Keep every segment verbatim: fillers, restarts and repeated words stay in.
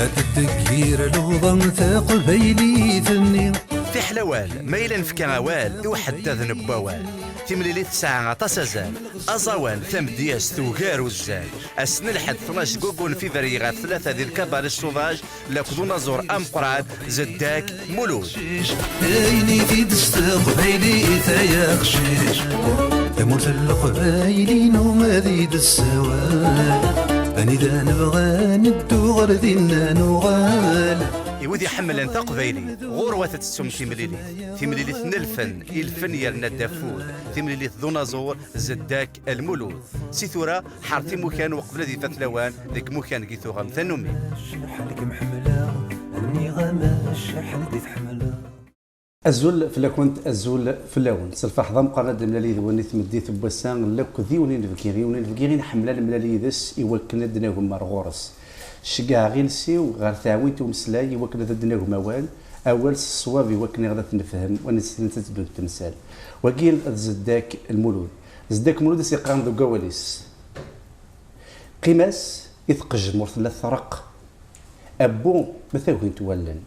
Deg yir luḍa taqbaylit-nni. Fiḥel awal, ma yella nefka awal i uḥeddad n wawal. Timlilit tesɛa aṭas azal. Aẓawan, tamedyazt tugar uzzal. Ass n lḥedd tnac deg waggu n février ɣef tlata di lkabar Sauvage, lakk d unaẓur ameqqran Zeddak Mulud. Ayen i t-id-s teqbaylit ay aqcic. Tamurt n leqbayel-inu ad i-d-tessawal. Anida nebɣa neddu ɣer dinna nuɣal. I wid iḥemmlen taqbaylit, ɣur-wat ad tettum timlilit. Timlilit n lfen, i lfen yerna-d afud. Timlilit d unaẓur Zeddak Lmulud. Si tura, ḥer timukan uqbel ad ifat lawan deg imukan i tuɣem tanumi. Acḥal i kem-ḥemmleɣ, nniɣ-am acḥal i t-ḥemmleɣ. Azul fell-akent, azul fell-awen. S lferḥ d ameqqran ad nemlal yid-wen i tmeddit n wass-a, lakk d yiwen inebgi, yiwen inebgi i nḥemmel ad nemlal yid-s i wakken ad d-nagem ar ɣur-s. Ceggɛeɣ iles-iw ɣer teɛwint umeslay i wakken ad d-nagem awal, awal s ṣṣwab i wakken ad t-nefhem, ad neslen ad teddu temsal. Wagi d Zeddak Lmulud. Zeddak Mulud i s-yeqqaren deg wawal-is: Qqim-as i tqejmurt la treqq, abbu ma tagint wallen,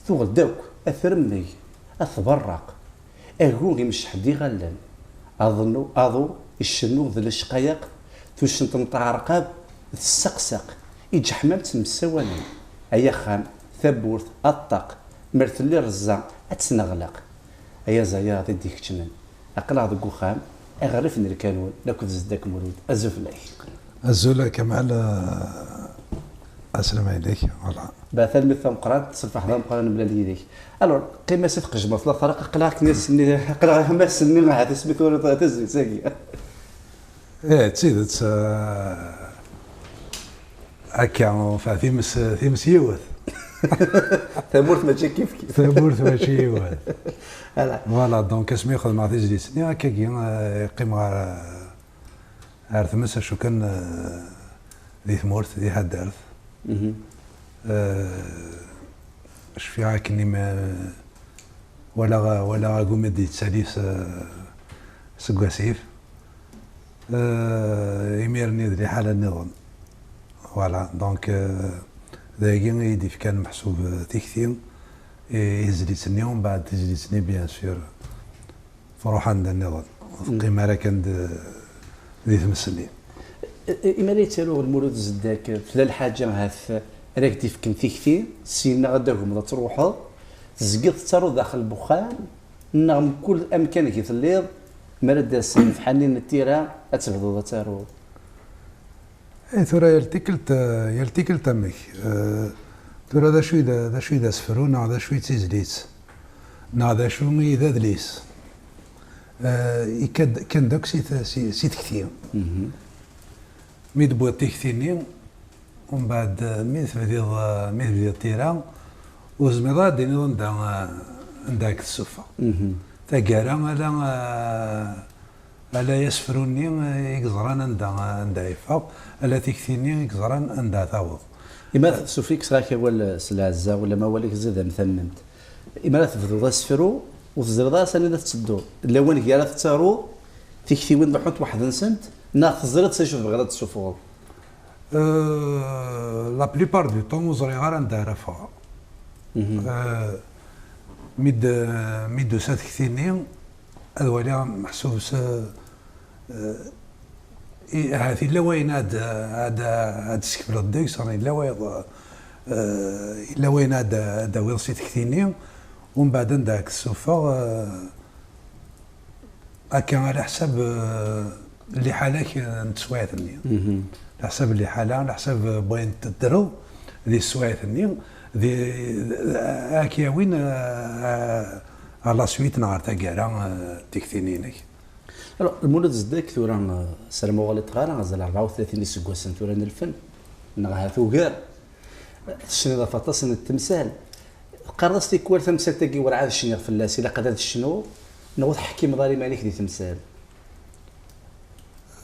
tuɣ-d akk a tremmeg, a tberreq, agu imecceḥ-d iɣallen, aḍnu, aḍu icennu d lecqayeq, tucent n tɛerqab tessaqsaq, iǧeḥmam ttemsawalen, ay axxam, tawwurt, a ṭṭaq, mer telli rrezza ad tt-neɣleq. Ay aẓayaḍ i d-ikeččmen, aql-aɣ deg uxxam, aɣref n lkanun, akked Zeddak Mulud. Azul fell-ak. Azul a Kamal, eh, aslama inek, voilà. Ba tanemmirt tameqqrant, s lferḥ d ameqqran nemlal yid-k. Alors, qqim-as i tqejmert la treqq, aql-aɣ akken ass-nni, aql-aɣ am ass-nni ahat asmi turiḍ tazlit-agi. Eh, d tidet, eh, akka, enfin, times, times yiwet. Tamurt mačči kif kif. Tamurt mačči yiwet. Voilà. Voilà, donc asmi xedmeɣ tizlit-nni, akkagi, eh, qqimeɣ ɣer, eh, ɣer tmes, acu kan, eh, di tmurt, di taddart. Mhm. Eh, cfiɣ akken imi, walaɣ, walaɣ agumi d-yettali s, seg wasif. Euh, imir-nni d liḥala nniḍen. Voilà, donc, euh, dagi i yi-d-ifkan meḥsub, euh, tikti i, i tezlit-nni, umbeɛd tizlit-nni, bien sûr, truḥ anda nniḍen. Ur teqqim ara kan d, di tmes-nni. Imi ara yettaru Lmulud Zeddak, tella lḥaǧa ahat ara k-d-ifken tikti, syenna ad d-tagmeḍ ad truḥeḍ, tezgiḍ tettaruḍ daxel n wexxam, neɣ mkul amkan deg telliḍ, mi ara d-asen lefḥani n tira, ad tebduḍ ad taruḍ? Eh, tura yal tikkelt, eh, yal tikkelt amek. Eh, tura d acu i d, d acu i d asefru, neɣ d acu i d tizlit, neɣ d acu i d adlis? Eh, ikka-d, kkan-d akk si t-, si, si tekti. Mi d-tewwiḍ tikti-nni, umbeɛd, eh, mi tebdiḍ, eh, mi tebdiḍ tira, ur tezmireḍ ara ad d-tiniḍ anda, eh, anda ara k-tessuffeɣ. Taggara, ala, eh, ala asefru-nni, eh, i yeẓran anda, anda yeffeɣ, ala tikti-nni i yeẓran anda taweḍ. Imi ara tessuffiɣ, kkes-ak awal, eh, s lɛezza, wala ma awal-ik zid am tamment. Imi ara tebduḍ asefru, ur teẓriḍ ara sani ara tettedduḍ. Lawan gar ara tettaruḍ, tiktiwin ḍeḥḥunt weḥd-nsent, neɣ teẓriḍ s acu tebɣiḍ ad d-tessuffɣeḍ? Euh, la plupart du temps ur ẓriɣ ara anda ara ffɣeɣ. Euh, mi d, mi d-tusa tekti-nni, ad waliɣ meḥsub s, euh, i, ahat yella wayen ad, ad, ad teskefleḍ deg-s, neɣ yella wayeḍ, euh, yella wayen ad, ad d-tawiḍ si tekti-nni, umbeɛd anda ara k-tessuffeɣ, euh, Akka, ɛla ḥsab, eh, liḥala-k, eh, n teswiɛt-nni. Ɛla ḥsab liḥala, ɛla ḥsab, eh, n wayen teddreḍ di teswiɛt-nni, di, eh, ad k-yawin, eh, eh, à la suite neɣ ɣer taggara, eh, n tikti-nni-inek. Alors, Lmulud Zeddak, tura, eh, ssarameɣ ur ɣliṭeɣ ara, azal rebɛa u tlatin iseggasen tura n lfen, neɣ ahat ugar. Tecniḍ ɣef aṭas n temsal. Teqqareḍ-as tikwal tamsalt-agi werɛad cniɣ fell-as, ilaq ad, ad cnuɣ, neɣ ur teḥkimeḍ ara iman-ik di temsal?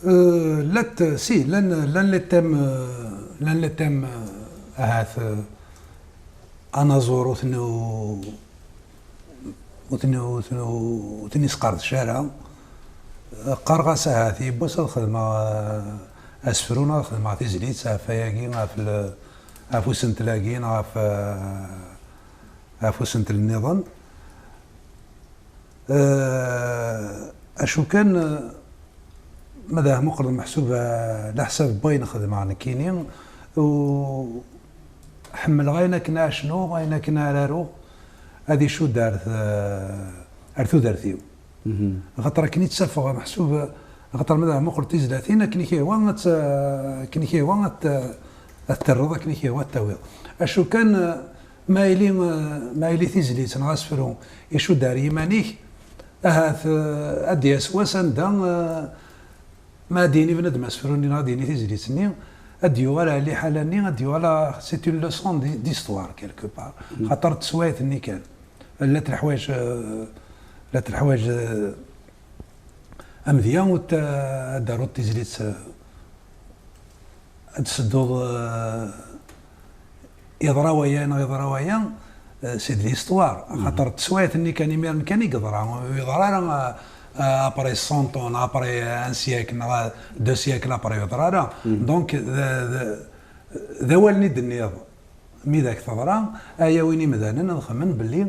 Euh, llant, si, llan, llan les thèmes, euh, llan les thèmes, euh, ahat, euh, anaẓur ur ten-, ur ten-, ur ten-, ur ten-isqerdec ara. Qqareɣ-as ahat yiwwas ad xedmeɣ, eh, asefru neɣ ad xedmeɣ tizlit ɣef wayagi, ɣef le-, ɣef usentel-agi neɣ ɣef, eh, ɣef usentel nniḍen. Eh, acu kan, eh, ma d amuqel meḥsub, eh, leḥsab n wayen xedmeɣ nekkini, u ḥemmleɣ ayen akken ara cnuɣ, ayen akken ara aruɣ, ad icudd ar t-, ar tudert-iw. Axaṭer akken i tt-afeɣ meḥsub, axaṭer ma d amuqel tizlatin, akken i k-ihwa ad t-, akken i k-ihwa ad t-, ad t-terreḍ, akken i k-ihwa ad t-tawiḍ. Acu kan, eh, ma yili, eh, ma yili tizlit neɣ asefru icudd ar yiman-ik, ahat, eh, ad d-yas wass anda, eh, ma ad d-yini bnadem asefru-nni neɣ ad d-yini tizlit-nni, ad d-yuɣal ar liḥala-nni, ad d-yuɣal a, c'est une leçon d'hi-, d'histoire, quelque part. Xaṭer d teswayt-nni kan. Llant leḥwayeǧ, eh, llant leḥwayeǧ, eh, amedya, ur t-, ad d-taruḍ tizlit, eh, ad d-tsedduḍ, eh, yeḍra waya neɣ yeḍra waya, eh, c'est de l'histoire. Axaṭer d teswiɛt-nni kan, imiren kan i yeḍra. Ur yeḍra ara, eh, eh, après cent ans, après un siècle, neɣ deux siècles après, ur yeḍra ara. Donc, d, d, d awalen i d-tenniḍ. Mi d ak-teḍra, ay awin imdanen ad xemmen belli,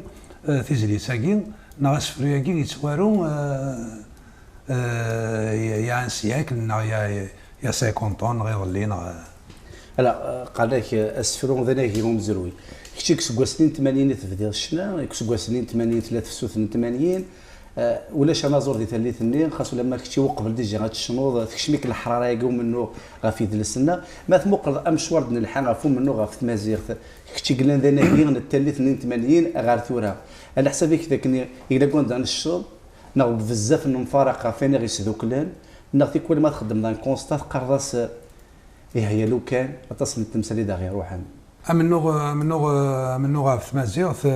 eh, tizlit-agi neɣ asefru-agi yettwaru, eh, eh, il y a un siècle, neɣ il y a, il y a cinquante ans, neɣ iḍelli, neɣ, eh. Ala, eh, qqaren-ak, eh, asefru d anagi umezruy. Kečč deg iseggasen n tmanyin i tebdiḍ ccna, deg iseggasen n tmanyin tella tefsut n tmanyin, eh, ulac anaẓur di tallit-nni, xas ulamma kečč uqbel déjà ad tecnuḍ, tekcem-ik leḥrara-agi umennuɣ ɣef yidles-nneɣ. Ma tmuqleḍ amecwar d-nelḥa ɣef umennuɣ ɣef tmaziɣt, kečč i yellan d anagi n tallit-nni n tmanyin ɣer tura, aleḥsab-ik d akken i, yella deg wanda necceḍ, neɣ deg bezzaf n lemfaraq ɣef wayen i ɣ-yesduklen, neɣ tikwal ma txeddmeḍ un constat teqqareḍ-as, eh, ihi ya lukan, aṭas n temsal i d-aɣ-iruḥen. Amennuɣ, amennuɣ, amennuɣ ɣef tmaziɣt, eh,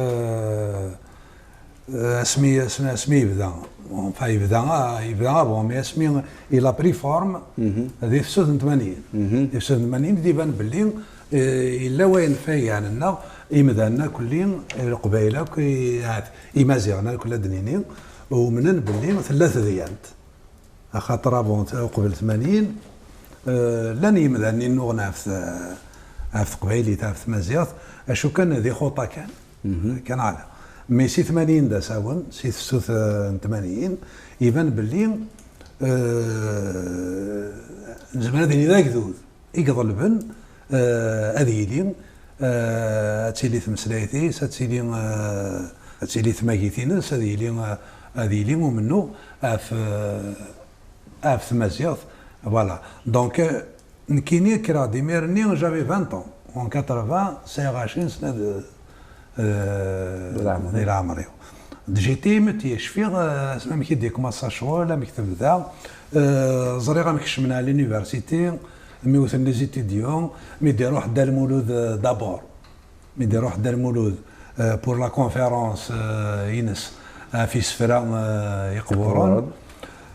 eh, asmi, asmi, asmi yebda. Enfin, yebda, ah, yebda avant, mais asmi il a pris forme, di tefsut n tmanyin. Di tefsut n tmanyin, d iban belli, eh, yella wayen fayan-nneɣ, imdanen akk-lli, eh, Leqbayel akk, i, Imaziɣen akk, la d-nini, umnen belli tella tedyant. Axaṭer avant, uqbel tmanyin, eh, llan yimdanen innuɣen ɣef t-, ɣef teqbaylit, ɣef tmaziɣt, acu kan d ixuṭa kan. Kan ala. Mais si tmanyin d asawen, si tefsut, eh, n tmanyin, iban belli, eh, nezmer ad nini d agdud i iḍelben, eh, ad yili, eh, ad tili tmeslayt-is, ad tili, eh, ad tili tmagit-ines, ad yili, eh, ad yili umennuɣ ɣef, eh, ɣef tmaziɣt. Voilà. Donc, eh, nekkini kkreɣ-d imir-nni, j'avais vingt ans. En quatre-vingts, sɛiɣ ɛecrin sna d, eh, di leɛmer-iw. J'étais émeutier, cfiɣ, eh, asmi amek i d-yekmaṣṣa ccɣel, amek tebda. Eh, ẓriɣ amek kecmen à l'université, mi wten les étudiants, mi d-iruḥ Dda Lmulud, eh, d'abord. Mi d-iruḥ Dda Lmulud, eh, pour la conférence, eh, ines, eh, ɣef yisefra, eh, iqburen.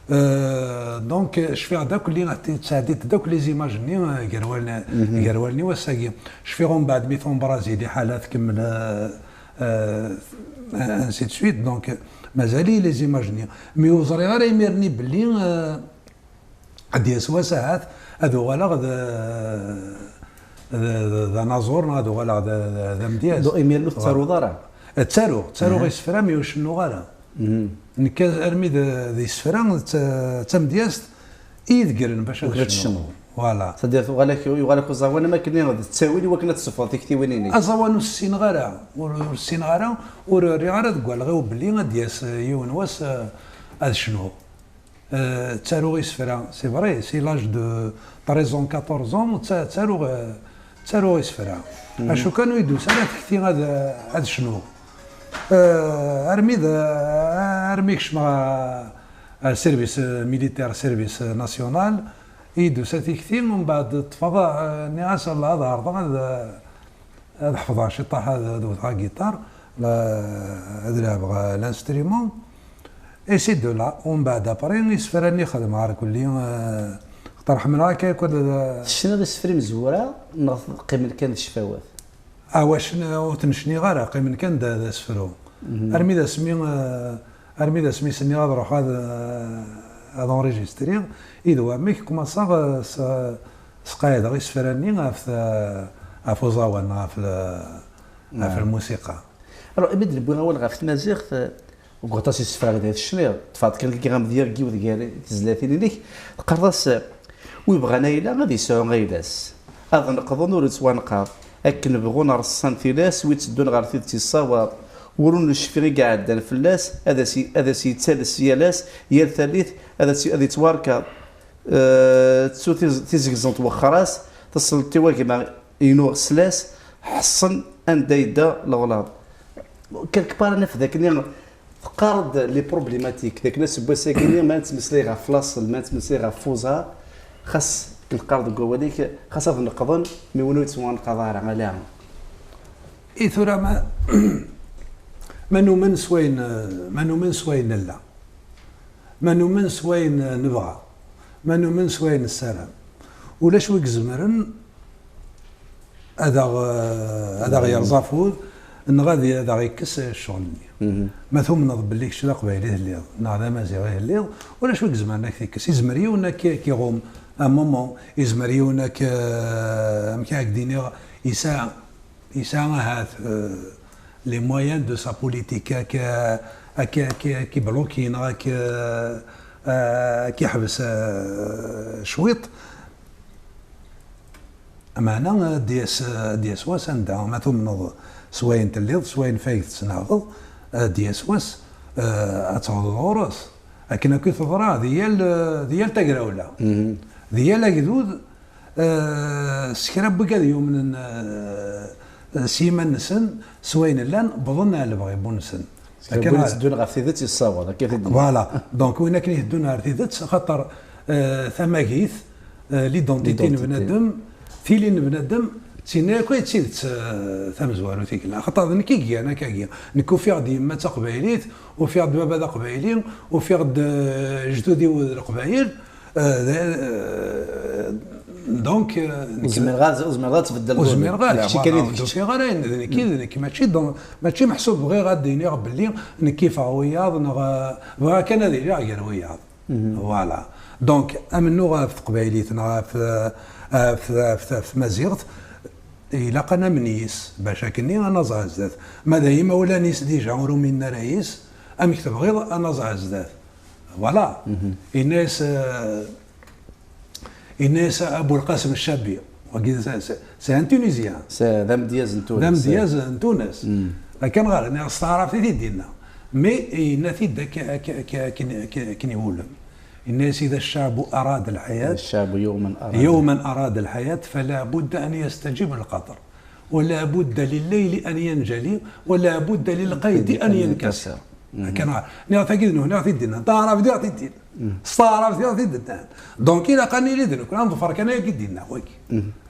Eh, donc, eh, cfiɣ-d akk li, ttɛeddit-d akk les images-nni, eh, gar wallen-, gar wallen-iw ass-agi. Cfiɣ umbeɛd mi tembrazi liḥala tkemmel, eh, eh, ainsi de suite. Donc, eh, mazal-iyi les images-nni. Mi ur ẓriɣ ara imir-nni belli, eh, ad d-yas wass ahat ad uɣaleɣ d, d, d, d anaẓur, neɣ ad uɣaleɣ d, d, d amedyaz. Donc, imir-nni ur tettaruḍ ara? Ttaruɣ, ttaruɣ isefra, mi ur cennuɣ ara. Nekk armi d, d isefra, d ta-, d tamedyazt i yi-d-ggren bac ad cnuɣ. Voilà. C'est-à-dire, yuɣal-ak, yuɣal-ak uẓawan am akken d ttawil i wakken ad tessufɣeḍ tiktiwin-inek. Aẓawan ur ssineɣ ara, ur, ur ssineɣ ara, ur rriɣ ara deg walɣiw belli ad d-yas, eh, yiwen wass, eh, ad cnuɣ. Eh, ttaruɣ isefra, c'est vrai, si l'âge de treize ans, quatorze ans, tta-, ttaruɣ, eh, ttaruɣ isefra. Acu kan ur yi-d-tusi ara tekti ad, ad cnuɣ. Eh, armi d, armi kecmeɣ ar, ar service, eh, militaire, service, eh, national, i yi-d-tusa tikti, mbeɛd ṭṭfeɣ, eh, nniɣ-as, Allah, ad ɛerḍeɣ ad, eh, ad ḥefḍeɣ ciṭṭaḥ, ad, ad wteɣ agiṭar, la, ad lɛebɣ l'instrument. Et c'est de là, umbeɛd après, isefra-nni xedmeɣ ar kulli, eh, xaṭer ḥemmleɣ akka yakk ad, eh, tecniḍ isefra imezwura neɣ qqimen kan d ccfawat? Ah, wacen, ur ten-cniɣ ara, qqimen kan d, d asefru. Armi d asmi, eh, armi d asmi s-nniɣ ad ruḥeɣ ad, eh, ad enregistriɣ, i d wamek kumaṣaɣ, eh, s-, sqaɛdeɣ isefra-nni ɣef ta-, ɣef uẓawan, ɣef l-, ɣef lmusiqa. Alors, imi d-newwi awal ɣef tmaziɣt, eh, deg waṭas isefra i tecniḍ, ṭṭfeɣ-d kan deg amedya n yiwet gar tezlatin-inek, teqqareḍ-as, eh, wi bɣan ayla ad yesɛu ayla-s. Ad neqḍen ur nettwanqaḍ. Akken bɣun reṣṣan tilas, wi tteddun ɣer tidet yessawaḍ. Ur necfi i iɛeddan fell-as, ad as-, ad as-yettales yal ass, yal tallit, ad as-, ad yettwarkeḍ. Eh, ttu tiz-, tizegẓent wexxer-as, teṣleḍ i wagma inu ɣeslas, ḥeṣṣen anda yedda leɣlaḍ. Quelque part, ad naf d akken teqqar-d les problématiques, d akken aseggas-agi-nni ma nettmeslay ɣef laṣel, ma nettmeslay ɣef uẓar, xas neqqar deg wawal-ik, xas ad neqḍen, mi win ur yettwanqaḍ ara, ala. I tura ma, ma numen s wayen, ma numen s wayen nella, ma numen s wayen nebɣa, ma numen s wayen nessaram, ulac wi izemren ad aɣ-, ad aɣ-yerẓ afud, neɣ ad, ad aɣ-yekkes ccɣel-nni. Ma tumneḍ belli kečč d aqbayli i telliḍ, neɣ d amaziɣ i telliḍ, ulac wi izemren ad k-t-yekkes. Izmer yiwen ad k-, ad k-iɣum un moment, izmer yiwen ad k-, amek ara k-d-iniɣ, yesɛa, yesɛa ahat, euh, les moyens de sa politique, ad k-, ad k-, ad k-, ad k-ibluki neɣ ad k-, ad k-iḥbes, euh, cwiṭ. Meɛna ad d-yas, ad d-yas wass anda ma tumneḍ s wayen telliḍ, s wayen fayeg tettnaɣeḍ, ad d-yas wass, eh, ad tawḍeḍ ɣur-s. Akken akk i teḍra di yal, di yal tagrawla, di yal agdud, eh, s kra n wigad yumnen, eh, s yiman-nsen, s wayen llan, wwḍen ar lebɣi n wul-nsen. Akken win ara itteddun ɣef tidet yessawaḍ, akka i t-id-nniɣ. Voilà. Donc, win akken iteddun ɣer tidet, axaṭer, eh, tamagit, eh, l'identité n bnadem, tili n bnadem, d tin akk ay d tidet, eh, tamezwarut i yellan. Axaṭer d nekk i igan akkagi. Nekk ufiɣ-d yemma d taqbaylit, ufiɣ-d baba d aqbayli, ufiɣ-d, eh, lejdud-iw d leqbayel, Euh, d-, euh, donc, euh, ur zmireɣ ad, ur zmireɣ ad tbeddleḍ ur ul-im. Zmireɣ ara, d kečč kan i d kečč. Ur ufiɣ ara ayen, d nekk i d nekk, mačči d, mačči meḥsub bɣiɣ ad d-iniɣ belli nekk ifeɣ wiyaḍ, neɣ, euh, bɣiɣ kan ad iliɣ gar wiyaḍ. Voilà. Donc, amennuɣ ɣef teqbaylit, neɣ ɣef, euh, ɣef, ɣef, ɣef tmaziɣt, ilaq ad namen yis, bac akkenni ad naẓ ɣer zdat. Ma d ay imawlan-is déjà ur uminen ara yis, amek tebɣiḍ ad naẓ ɣer zdat? Voilà. Yenna-yas, euh, yenna-yas a Bulqasem Ccabi. Wagi, c'est, c'est, c'est un Tunisien. C'est, d amedyaz n Tunes. D amedyaz n Tunes. Akken ɣer, nniɣ s taɛrabt i t-id-yenna. Mais yenna-t-id ak-, ak-, ak-, akken, akken, akken iwulem. Yenna-yas: إذا الشعب أراد الحياة، الشعب يوما أراد، يوما أراد الحياة، فلا بد أن يستجيب القطر. ولا بد لليل أن ينجلي، ولا بد للقيد أن ينكسر. Akken ara. Nniɣ tagi d nehni ɣef id-innan. Taɛrabt diɣ ɣef id-innan. S taɛrabt diɣ ɣef id-innan. Donc, ilaq ad nili d nekkni, ad neḍfer kan ayagi d-inna, wagi.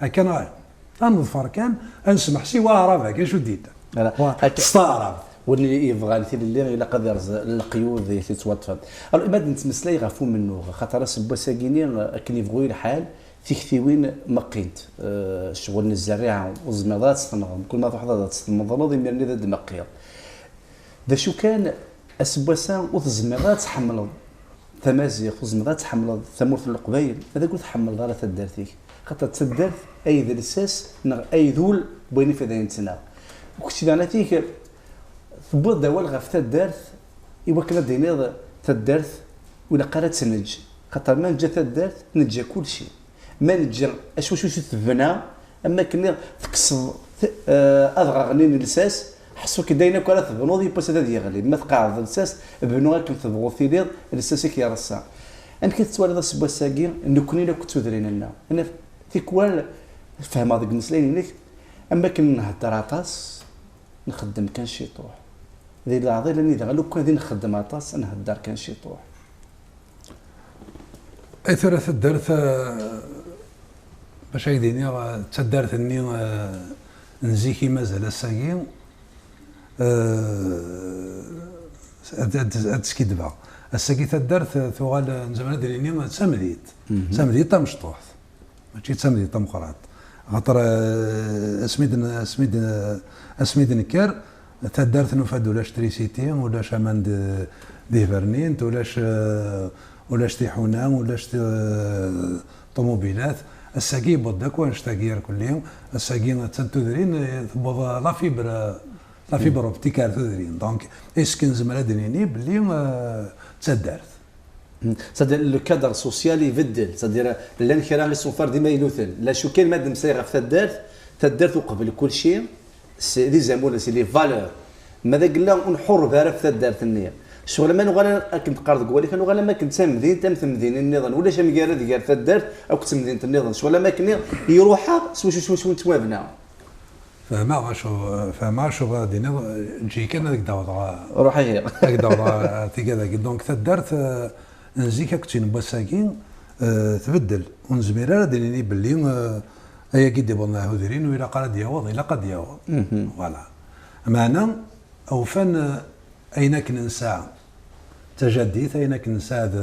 Akken ara. Ad neḍfer kan, ad nesmeḥ si waɛrab-agi, acu d-inna. Voilà. Wa-, s taɛrabt. Win yebɣan tilelli, ilaq ad yerẓ leqyud i t-yettwaṭṭfen. Alors, ima d-nettmeslay ɣef umennuɣ, xaṭer aseggas-agi-ni, akken yebɣu lḥal, tiktiwin meqqint, eh, ccɣel n zzerriɛa, ur tezmireḍ ara ad tt-tenɣeḍ, kul ma truḥeḍ ad tt-tmeḍleḍ, imir-nni ad d-meqqiḍ. D acu kan, aseggas-a ur tezmireḍ ara ad tḥemmleḍ tamaziɣt, ur tezmireḍ ara ad tḥemmleḍ tamurt n Leqbayel, ma d acu ur tḥemmleḍ ara taddart-ik. Xaṭer d taddart ay d lsas neɣ ay d ul n wayen ifadayen nettnaɣ. U kečč daɣen, atik, tewwiḍ-d awal ɣef taddart, i wakken ad d-tiniḍ taddart ur ilaq ara ad tt-neǧǧ. Xaṭer ma neǧǧa taddart, neǧǧa kulci. Ma neǧǧa acu, acu, acu tebna, am wakken tekkseḍ t-, eh, adɣaɣ-nni n lsas, ḥṣu-k d ayen akk ara tebnuḍ, yiwwas ad, ad yeɣli. Ma tqeɛdeḍ lsas, bnu akken tebɣuḍ tiliḍ, lsas-ik yerṣa. Amek i tettwaliḍ aseggas-agi, nekkni akk d tudrin-nneɣ? Naf-, tikwal fehmeɣ deg imeslayen-inek, am wakken nhedder aṭas, nxeddem kan ciṭuḥ. Di leɛḍil anida, lukan di nxeddem aṭas, nhedder kan ciṭuḥ. Ay tura taddart, eh, bac ay d-iniɣ, eh, d taddart-nni, eh, n zik i mazal ass-agi, eh, ad, ad, ad skiddbeɣ. Ass-agi taddart, eh, tuɣal, eh, nezmer ad d-nini d tamdint. D tamdint tamecṭuḥt. Mačči d tamdint tameqqrant. Axaṭer, eh, asmi d-, asmi d-, asmi d-nekker, taddart nufa-d ulac trisiti, ulac aman d, d ibernin, ulac, eh, ulac tiḥuna, ulac ti-, eh, ṭumubilat. Ass-agi yewweḍ-d akk wanect-agi irkelli. Ass-agi attan tudrin, eh, tewweḍ, eh, la fibre, eh, la fibre optique ar tudrin. Donc, est-ce que nezmer ad d-nini belli, eh, d taddart? C'est-à-dire, le cadre social ibeddel. C'est-à-dire, llan kra isufer d imaynuten. La chouken ma d-nemsay ɣef taddart, taddart uqbel kulci, s, d izamulen, c'est les valeurs. Ma d agella ur nḥureb ara ɣef taddart-nni. Ccɣel ma nuɣal akken teqqar deg walik, nuɣal am akken d tamdint am temdinin nniḍen. Ulac amgarad gar taddart akked temdint nniḍen. Ccɣel am akken iruḥ-aɣ s wacu, s wacu nettwabna. Fehmeɣ acu, fehmeɣ acu bɣiɣ ad d-iniɣ, eǧǧ-iyi kan ad k-d-awḍeɣ. Ruḥ ihi. Ad k-d-awḍeɣ tigad-agi. Donc, taddart, eh, n zik akked tin n wass-agi, eh, tbeddel. Ur nezmir ara ad d-nini belli, eh, ayagi d-iwḍen ɣer tudrin, ur ilaq ara ad d-yaweḍ, ilaq ad d-yaweḍ. Voilà. Meɛna, awfan, eh, ayen akken nesɛa d tajadit, ayen akken nesɛa d,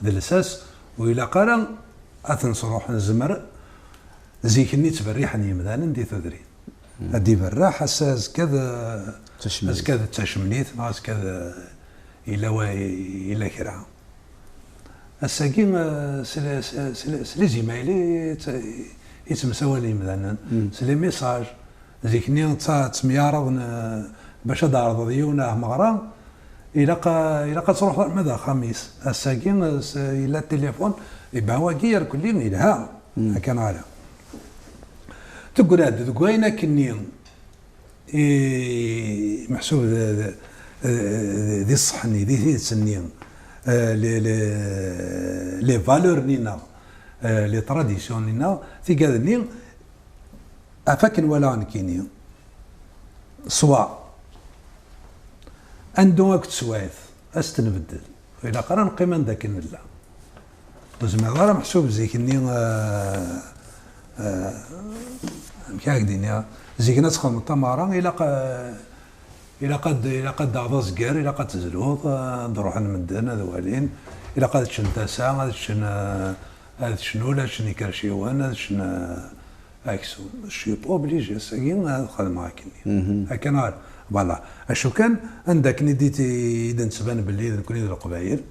d lsas, ur ilaq ara ad t-nesruḥ, nezmer, zik-nni ttberriḥen yemdanen di tudrin. Ad d-iberreḥ, ass-a, azekka d, azekka d tacemlit, neɣ azekka d, yella wa, yella kra. Ass-agi, eh, s, s, s, s les emails i tt-, i ttemsawalen yemdanen, s les messages. Zik-nni tta-, ttemyareḍen, eh, bac ad d-ɛerḍeḍ yiwen ah meɣra, ilaq, ilaq ad truḥeḍ arma d axxam-is. Ass-agi, eh, s, yella tilifun, iban wagi irkelli yelha, akka neɣ ala. Teggra-d deg wayen akkenni i meḥsub d, d, d, d ṣṣeḥ-nni, di tidet-nni, eh, les, les, les valeurs-nni-nneɣ, eh, les traditions-nni-nneɣ, tigad-nni, ɣef akken walaɣ nekkini, ṣṣwa, andu akked teswiɛt, ad s-t-nbeddel. Ur ilaq ara neqqim anda akken nella. Ur zmireḍ ara meḥsub zik-nni, eh, eh, amek ara k-d-iniɣ, zik-nni ad txedmeḍ tameɣra, ilaq, eh, ilaq ad, ilaq ad d-taɣeḍ azger, ilaq ad tezluḍ, eh, ad d-ruḥen medden, ad walin, ilaq ad ččen tasa, ad ččen, eh, ad ččen ul, ad ččen ikerciwen, ad ččen, eh, aksum. Je suis pas obligé, ass-agi ad xedmeɣ akkenni. Akken ara, voilà. Acu kan, anda akken i d-, i d-nettban belli d nekkni d Leqbayel,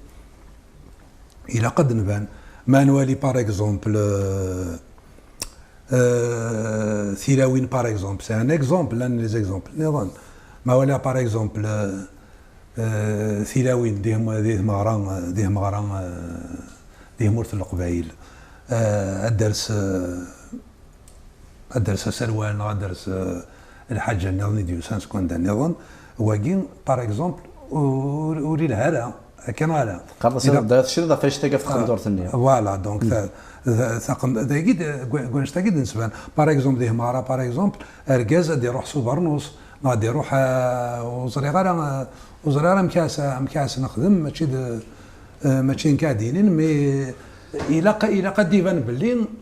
ilaq ad d-nban. Ma nwali, par exemple, euh, euh, tilawin, par exemple, c'est un exemple, l'un des exemples nniḍen. Ma wala, par exemple, euh, euh, tilawin di, di tmeɣra, di tmeɣra, euh, di tmurt n Leqbayel, euh, ad d-ters, euh, ad d-ters aserwal neɣ ad d-ters, eh, lḥaǧa nniḍen i d-yusan seg wanda nniḍen, wagi, par exemple, ur, ur ilha ara, akken ara. Teqqareḍ-as ad tecniḍ ɣef annect-agi ɣef tqendurt-nni. Voilà, donc, ta-, ta-, taqen-, dagi d-, deg annect-agi d-nesban. Par exemple, di tmeɣra, par exemple, argaz ad iruḥ s ubernus, neɣ ad iruḥ, eh, ur ẓriɣ ara, eh, ur ẓriɣ ara amek ara s-, amek ara s-nexdem, mačči d, eh, mačči nekk ad d-inin, mais ilaq, ilaq ad d-iban belli,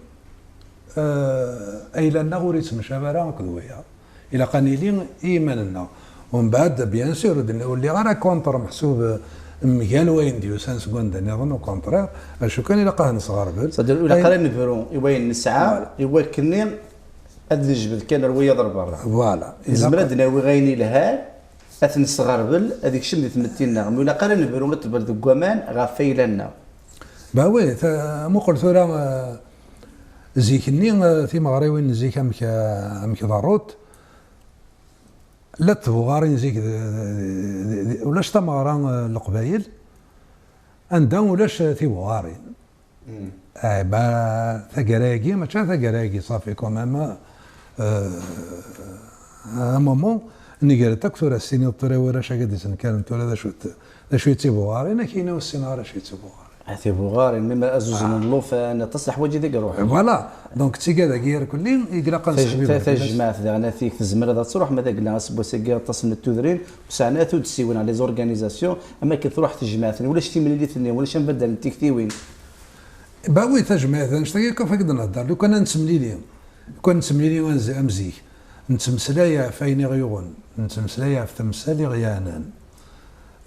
Eh, ayla-nneɣ ur yettemcab ara akked wiyaḍ. Ilaq ad nili i yiman-nneɣ. Umbeɛd, bien sûr, ur d-, ur lliɣ ara contre, meḥsub, eh, mgal wayen d-yusan seg wanda nniḍen, au contraire, acu kan ilaq ad nesɣerbel. C'est-à-dire, ur ilaq ara nebru i wayen nesɛa, i wakken ad nejbed kan ar wiyaḍ ar berra. Voilà. Nezmer ad d-nawi ayen yelhan, ad t-nesɣerbel, ad ikcem di tmetti-nneɣ. Ma ur ilaq ara nebru, ad tebred deg waman ɣef ayla-nneɣ. Bah oui, ta-, muqel tura, eh, zik-nni, eh, timeɣriwin n zik amek, eh, amek ḍerrunt, llant tbuɣarin zik, d, d, d, d, ulac tameɣra, eh, n Leqbayel anda ulac, eh, tibuɣarin. Eh, bah, taggara-agi, mačči taggara-agi, ṣafi, quand même, eh, un moment, negra-d akk tura, s-tiniḍ tura i warrac-agi d-isenkaren tura d acu-t, d acu i d tibuɣarin, akk-inu ur ssineɣ ara acu i d tibuɣarin. Ah, tibuɣarin, même azuzen n llufan, aṭas n leḥwayeǧ i d iruḥen. Voilà. Donc, d tigad-agi irkelli i ilaq ad nesseḥbiber fell-as. Tajmaɛt daɣen, atik, tezmer ad truḥ, ma d agella aseggas-agi aṭas n tudrin, ur sɛan ara tuddsiwin, les organisations, am akken truḥ tejmaɛt-nni, ulac timlilit-nni, ulac ambaddal n tiktiwin. Bah oui, tajmaɛt d annect-agi akk ɣef i d-nehder, lukan ad nettemlili, lukan nettemlili am zi-, am zik, nettmeslay ɣef wayen i ɣ-yuɣen, nettmeslay ɣef temsal i ɣ-yeɛnan.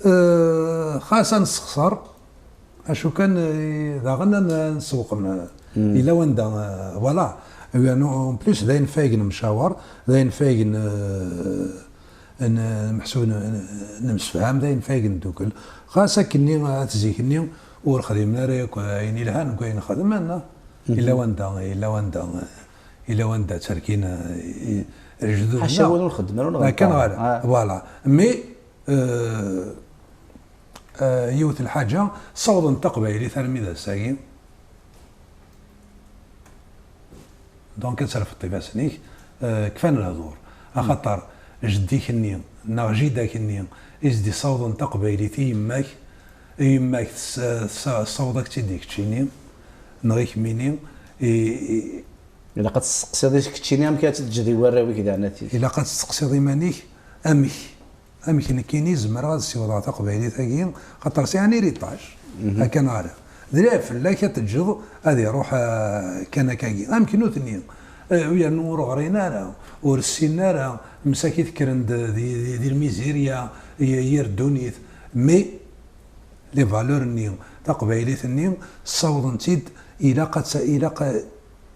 Eh, xas ad nessexṣer, acu kan, eh, daɣen ad n-, ad nessewqem, eh, yella wanda, eh, voilà. En plus, d ayen fayen nemcawer, d ayen fayen, eh, n-, meḥsub n-, n-, nemsefham, d ayen fayen neddukel. Xas akkenni, at zik-nni, ur xdimen ara yakk ayen ilhan deg wayen xedmen, Yella wanda, yella wanda, yella wanda tterkin, eh, lejdud-nneɣ. Ḥaca win ur nxeddem ara, ur nɣelṭ ara. Kan ɣer, voilà. Mais, euh, euh, yiwet lḥaǧa, ssawḍen taqbaylit armi d ass-agi. Donc, ad terfeḍ ifassen-ik, euh, kfan lehdur. Axaṭer jeddi-k-nni, neɣ jida-k-nni, i s-d-issawḍen taqbaylit i yemma-k, i yemma-k tess-, tess-, tessaweḍ-ak-tt-id i keččini, neɣ i kemmini, i, i, Ilaq ad testeqsiḍ i keččini amek ad tt-id-teǧǧeḍ i warraw-ik d ɛnat-ik. Ilaq ad testeqsiḍ iman-ik amek, amek nekkini zemreɣ ad ssiwḍeɣ taqbaylit-agi, xaṭer sɛiɣ un héritage. Akka neɣ ala. D lɛib fell-ak ad teǧǧeḍ ad iruḥ, ah, kan akkagi. Amek nutni, eh, yernu ur ɣrin ara, ur ssinen ara, msakit kkren-d di, di, di lmizirya, y-, yir ddunit. Mais les valeurs-nni, taqbaylit-nni, ssawḍen-tt-id, ilaq ad ta-, ilaq,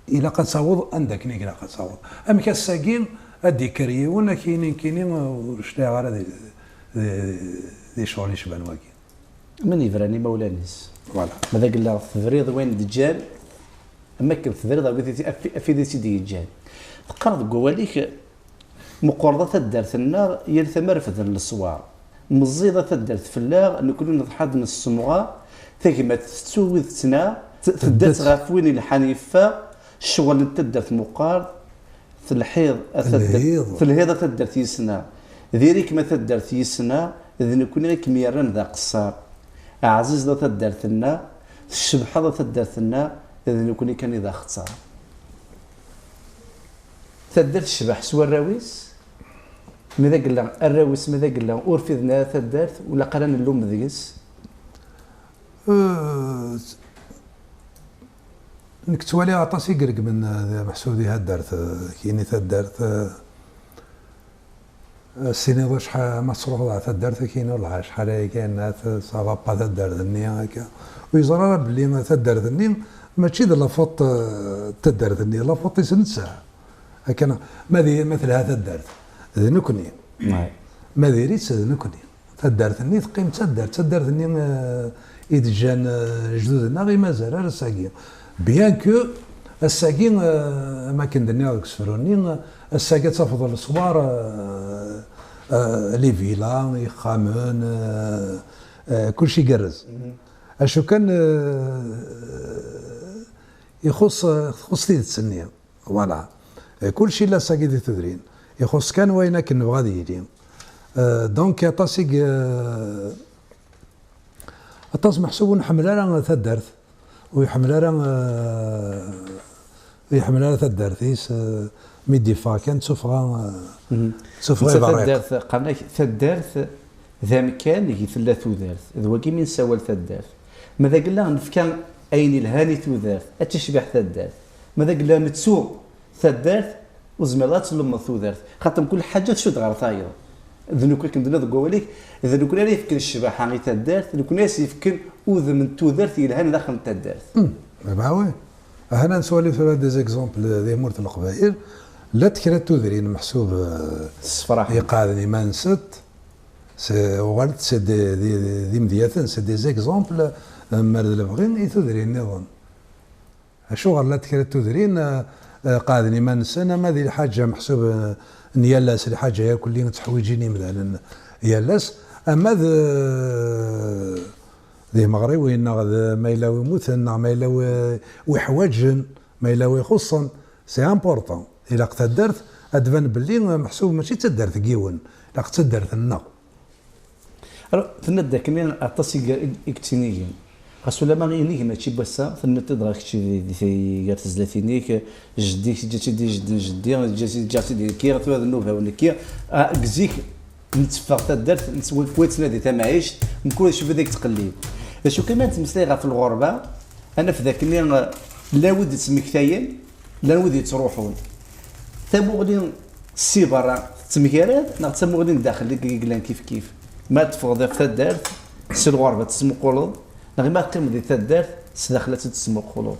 ilaq ad taweḍ anda akken i ilaq ad taweḍ. Amek ass-agi ad d-ikker yiwen, ad k-yini nekkini ur cliɛeɣ ara di, di, di ccɣel icban wagi? Min yebran imawlan-is. Voilà. Ma d agella tebriḍ wayen d-ǧǧan, am akken tebriḍ a wid i t-, a fi-, a wid i tt-id-yeǧǧan. Teqqareḍ deg wawal-ik, meqqreḍ a taddart-nneɣ, yal tama refden leswar. Meẓẓiḍ a taddart fell-aɣ, nekkni neḍḥa-d nessemɣar, tagmat tettu wid tettnaɣ, t-, tedda-tt ɣef win ilḥan yeffeɣ, ccɣel n taddart meqqar, telhiḍ a taddart, telhiḍ a taddart yis-neɣ, diri-kem a taddart yis-neɣ, d nekkni i kem-yerran d aqeṣṣar. Ɛzizeḍ a taddart-nneɣ, tcebḥeḍ a taddart-nneɣ, d nekkni kan i d axeṣṣar. Taddart tecbeḥ s warraw-is, mi d agella arraw-is, mi d agella ur fiden ara taddart, ur ilaq ara nellum deg-s. Euh, nekk ttwaliɣ aṭas i iregmen, euh, meḥsub di taddart, euh, kini taddart, euh, euh, tiniḍ acḥal ma truḥeḍ ɣer taddart, kini ur lɛa acḥal aya kan, ça va pas taddart-nni, akka. Ur yeẓri ara belli taddart-nni mačči d la faute, euh, n taddart-nni, la faute-is netta. Akka, ma di, ma telha taddart, d nekkni. Ma diri-tt, d nekkni. Taddart-nni teqqim d taddart, taddart-nni, eh, i d-ǧǧan, eh, lejdud-nneɣ i mazal ar ass-agi. Bien que ass-agi, eh, am akken d-nniɣ deg usefru-nni, eh, ass-agi ad tafeḍ leswar, eh, eh, les villas, ixxamen, eh, eh, kulci igerrez. Acu kan, eh, ixuṣ, txuṣ tidet-nni. Voilà. Eh, kulci illa ass-agi di tudrin. Ixuṣ kan wayen akken nebɣa ad yili. Eh, donc, aṭas i, eh, aṭas meḥsub ur nḥemmel ara taddart. Ur iḥemmel ara, eh, ur iḥemmel ara taddart-is, eh, mi d-iffeɣ kan d tuffɣa, eh, d tuffɣa iberriq. Taddart, qqaren-ak taddart d amkan i tella tudert. D wagi mi nessawal taddart. Ma d agella nefka ayen ilhan i tudert, ad tecbeḥ taddart. Ma d agella nettu taddart, ur tezmireḍ ad tlemmeḍ tudert. Xaṭer mkul ḥaǧa tcudd ɣer tayeḍ. D nekkni akken d-tenniḍ deg wawal-ik, d nekkni ara yefken ccbaḥa i taddart, d nekkni ara s-yefken udem n tudert yelhan daxel n taddart. Hmm, bah oui. Aha nettwali tura des exemples di tmurt n Leqbayel, llant kra n tudrin meḥsub, eh, iqeɛden iman-nsent, uɣalent c'est des, des, d imedyaten, c'est des exemples, eh, mer d lebɣi i tudrin nniḍen. Acuɣer llant kra n tudrin, eh, eh, qeɛden iman-nsen, ama di lḥaǧa meḥsub, eh, n yal ass, lḥaǧa-ya kulli tteḥwiǧin imdanen yal ass, ama d, eh, d imeɣriwin, neɣ d ma yella wi mmuten, neɣ ma yella wi, wi ḥwaǧen, ma yella wi xuṣṣen, c'est important. Ilaq taddart ad d-tban belli, eh, meḥsub mačči d taddart n yiwen, ilaq d taddart-nneɣ. Alors, tenna-d akken aṭas i, i, i yettinigen. Xas ulama inig mačči n wass-a, tenniḍ-t-id ɣer kečč di, di, di, gar tezlatin-ik, jeddi-k, teǧǧa-tt-id i jeddi n jeddi, teǧǧa-tt-id, teǧǧa-tt-id nekki, tura d nnuba-w nekki. Ah, deg zik, netteffeɣ taddart, nettw-, wa yettnadi tamɛict, mkul acu bida yettqellib. D acu kan, ma nettmeslay ɣef lɣerba, ad naf d akken, ah, llan wid yettmektayen, llan wid yettruḥun. Tamuɣli si berra tettemgarad, neɣ d tamuɣli n daxel i yellan kifkif? Ma teffɣeḍ ɣef taddart, si lɣerba ad tesmuquleḍ, neɣ ma teqqimeḍ di taddart, s daxel ad tt-id-tesmuquleḍ?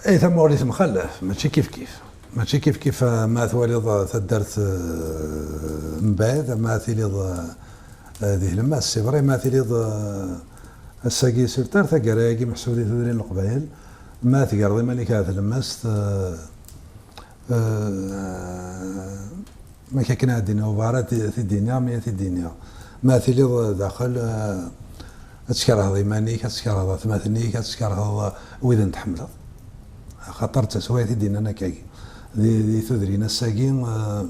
Eh, tamuɣli temxallaf, mačči kifkif. Mačči kifkif, eh, ma twaliḍ, eh, taddart, eh, mebɛid, ma tiliḍ, eh, eh, di tlemmast. C'est vrai, ma tiliḍ, eh, ass-agi, surtout taggara-agi, meḥsub di tudrin n Leqbayel, Ma tegreḍ iman-ik ar tlemmast, eh, eh, ma akken ad d-iniɣ, ubaɣ ara t-, t-id-iniɣ, mi ad t-id-iniɣ. Ma tiliḍ daxel, eh, ad tkerheḍ iman-ik, ad tkerheḍ atmaten-ik, ad tkerheḍ, eh, widen tḥemmleḍ. Axaṭer d taswayt i d-innan akkagi. Di, di tudrin ass-agi, eh,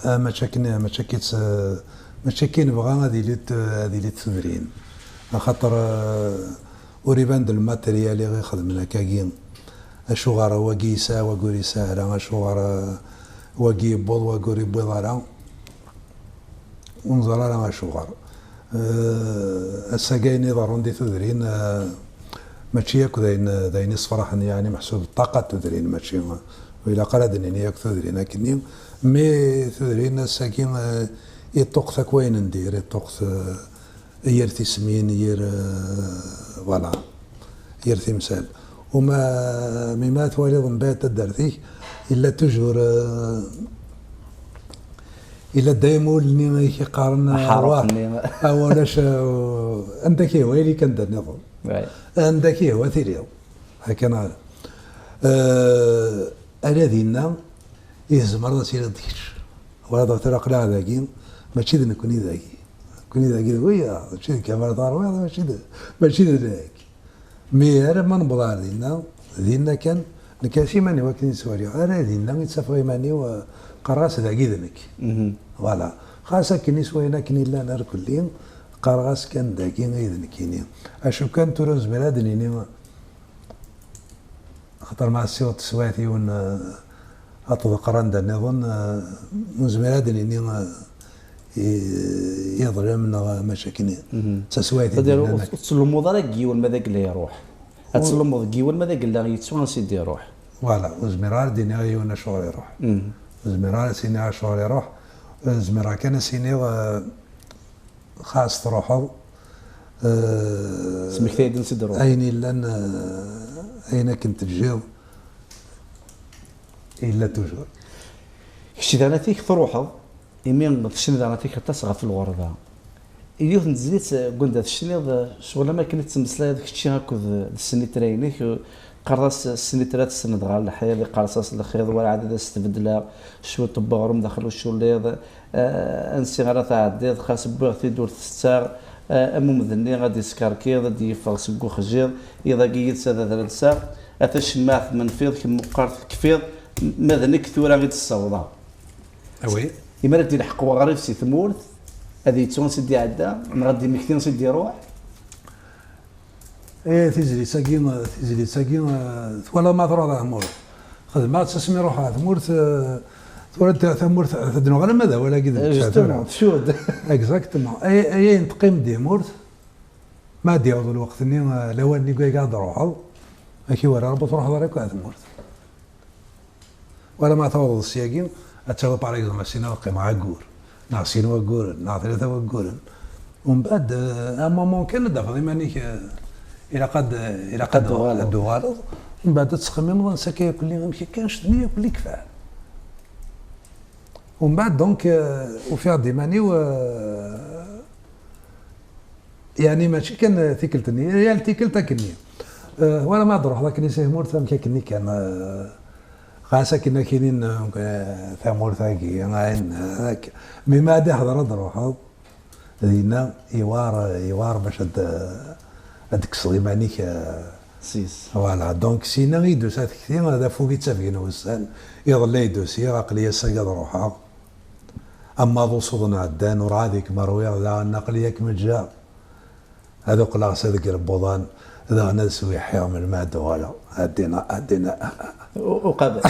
eh, mačči akken, mačči akken, eh, mačči akken nebɣa ad ilit, eh, ad ilit tudrin. Axaṭer, eh, ur iban d lmateryal i ɣ-ixedmen akkagi. Acuɣer wagi yesɛa, wagi ur yesɛi ara? Acuɣer, eh, wagi yewweḍ, wagi ur yewwiḍ ara? Ur neẓri ara acuɣer. Eh, ass-agi ayen iḍerrun di tudrin, eh, mačči akk d ayen, d ayen isefraḥen, yeɛni meḥsub ṭṭaqa n tudrin, mačči, ur ilaq ara ad d-nini akk tudrin akkenni, mi tudrin ass-agi, eh, iṭṭuqet akk wayen n dir, iṭṭuqet, eh, yir tismin, yir, eh, voilà, yir timsal. Uma, mi ma twaliḍ mbaɛd taddart-ik, illa toujours, eh, illa dayem ul-nni i k-iqqaren, eh, aḥaruq-nni. Ah, ulac, eh, anda k-ihwa ili kan d nniḍen. Anda k-ihwa tiliḍ. Akken ara. Eh, ala dinna i tzemreḍ ad tiliḍ d kečč. Wala tura aql-aɣ dagi, mačči d nekni dagi. Nekni dagi d wiyaḍ, mačči d Kamal Terwiḍ, mačči d, mačči d nekk. Mi ara ma newweḍ ar dinna, dinna kan, nekk s iman-iw akken i ttwaliɣ, ala dinna i ttafeɣ iman-iw, eh, qqareɣ-as dagi d nekk. Voilà. Xas akken iswayen akken i llan irkelli, qqareɣ-as kan dagi i d nekkini. Acu kan tura nezmer ad d-nini, axaṭer ma tessiweḍ teswiɛt yiwen, eh, ad tḍeqqer anda nniḍen, eh, ur nezmir ad d-nini, eh, i-, iḍlem neɣ mačči akken. D taswiɛt i d-nnan ur, akka. Ur tettlummuḍ ara deg yiwen ma d agella iruḥ. Ad tlummeḍ deg yiwen ma d agella yettu ansi d-iruḥ. Voilà, ur zmireɣ ara ad d-iniɣ i yiwen acuɣer iruḥ. Ur zmireɣ ara ad s-iniɣ acuɣer iruḥ. Ur zmireɣ kan ad s-iniɣ, eh, xas truḥeḍ, eh, smektayen-d ansi d-truḥeḍ. Ayen illan, eh, ayen akken teǧǧiḍ, yella toujours. Kečč daɣen atik truḥeḍ, imi tecniḍ daɣen atik aṭas ɣef lɣerba. Yiwet n tezlit, eh, deg wanda tecniḍ, eh, ccɣel am akken i tettmeslayeḍ kečči akked, eh, d snitra-inek, eh, qqareḍ-as snitra tessneḍ ɣer leḥyad, iqqareḍ-as lxiḍ, werɛad ad as-tbeddleɣ cwiṭ n weɣrum daxel uculliḍ, eh, ansi ara tɛeddiḍ, xas wwiɣ-t-id ur t-tetteɣ, eh, am umedni ad d-iskerkiḍ, ad d-yeffeɣ seg uxjiḍ, iḍ-agi yid-s ad adra d-saɣ, a tacemmaɛt menfiḍ, kemm meqqar tekfiḍ, ma d nekk tura i d-ssawḍeɣ. Awi. Imi ara d-ilḥeq weɣrib si tmurt, ad yettu ansi d-iɛedda, neɣ ad d-imekti ansi d-iruḥ? Eh, tizlit-agi, tizlit-agi, eh, twalaḍ ma truḥ ɣer tmurt. Xedmeɣ-tt asmi ruḥeɣ ɣer tmurt, eh, tura ta-, tamurt, ad d-nuɣal ama d awal-agi d netta tura. Justement, tcudd. Exactement. Ay, ay, ayen teqqim di tmurt, ma ad d-yaweḍ lweqt-nni, eh, lawan-nni deg wayeg ad d-truḥeḍ, ad k-iwala Rebbi ur truḥeḍ ara akk ɣer tmurt. Wala ma tawḍeḍ syagi, ad tawiḍ, par exemple, sin ad qqimeɣ aggur, neɣ sin wagguren, neɣ tlata wagguren. Umbeɛd, eh, à un moment kan, ad d-tafeḍ iman-ik, eh, ilaq ad, ilaq ad, ad tuɣaleḍ, ad tuɣaleḍ. Umbeɛd ad tettxemmimeḍ, ansa akka yakk-lli, amek akka, annect-nni yakk-lli kfan. Umbeɛd, donc, eh, ufiɣ-d iman-iw, eh, Yeɛni mačči kan tikkelt-nni, yal tikkelt akkenni. Eh, wala ma ad d-ruḥeḍ akkenni si tmurt, amek akkenni kan, eh, xas akken akkenni n, eh, tamurt-agi, ayen, eh, ak-, mi ma ad iḥḍer ad d-ruḥeḍ, dinna iwar, iwar bac ad, ad d-kkseḍ iman-ik, eh, sis. Voilà, donc sina i d-tusa tekti, d afug i ttafgen wussan, iḍelli i d-usiɣ, aql-i ass-agi ad ruḥeɣ. Ama d usuḍ n ɛeddan, urɛad i kem-rwiɣ, daɣen aql-i ad kem-ǧǧeɣ. Ad uqleɣ s adeg n lbuḍan, daɣen ad swiḥiɣ melmi ad d-uɣaleɣ. Ɛeddi-na, ɛeddi-na. U-, uqabac.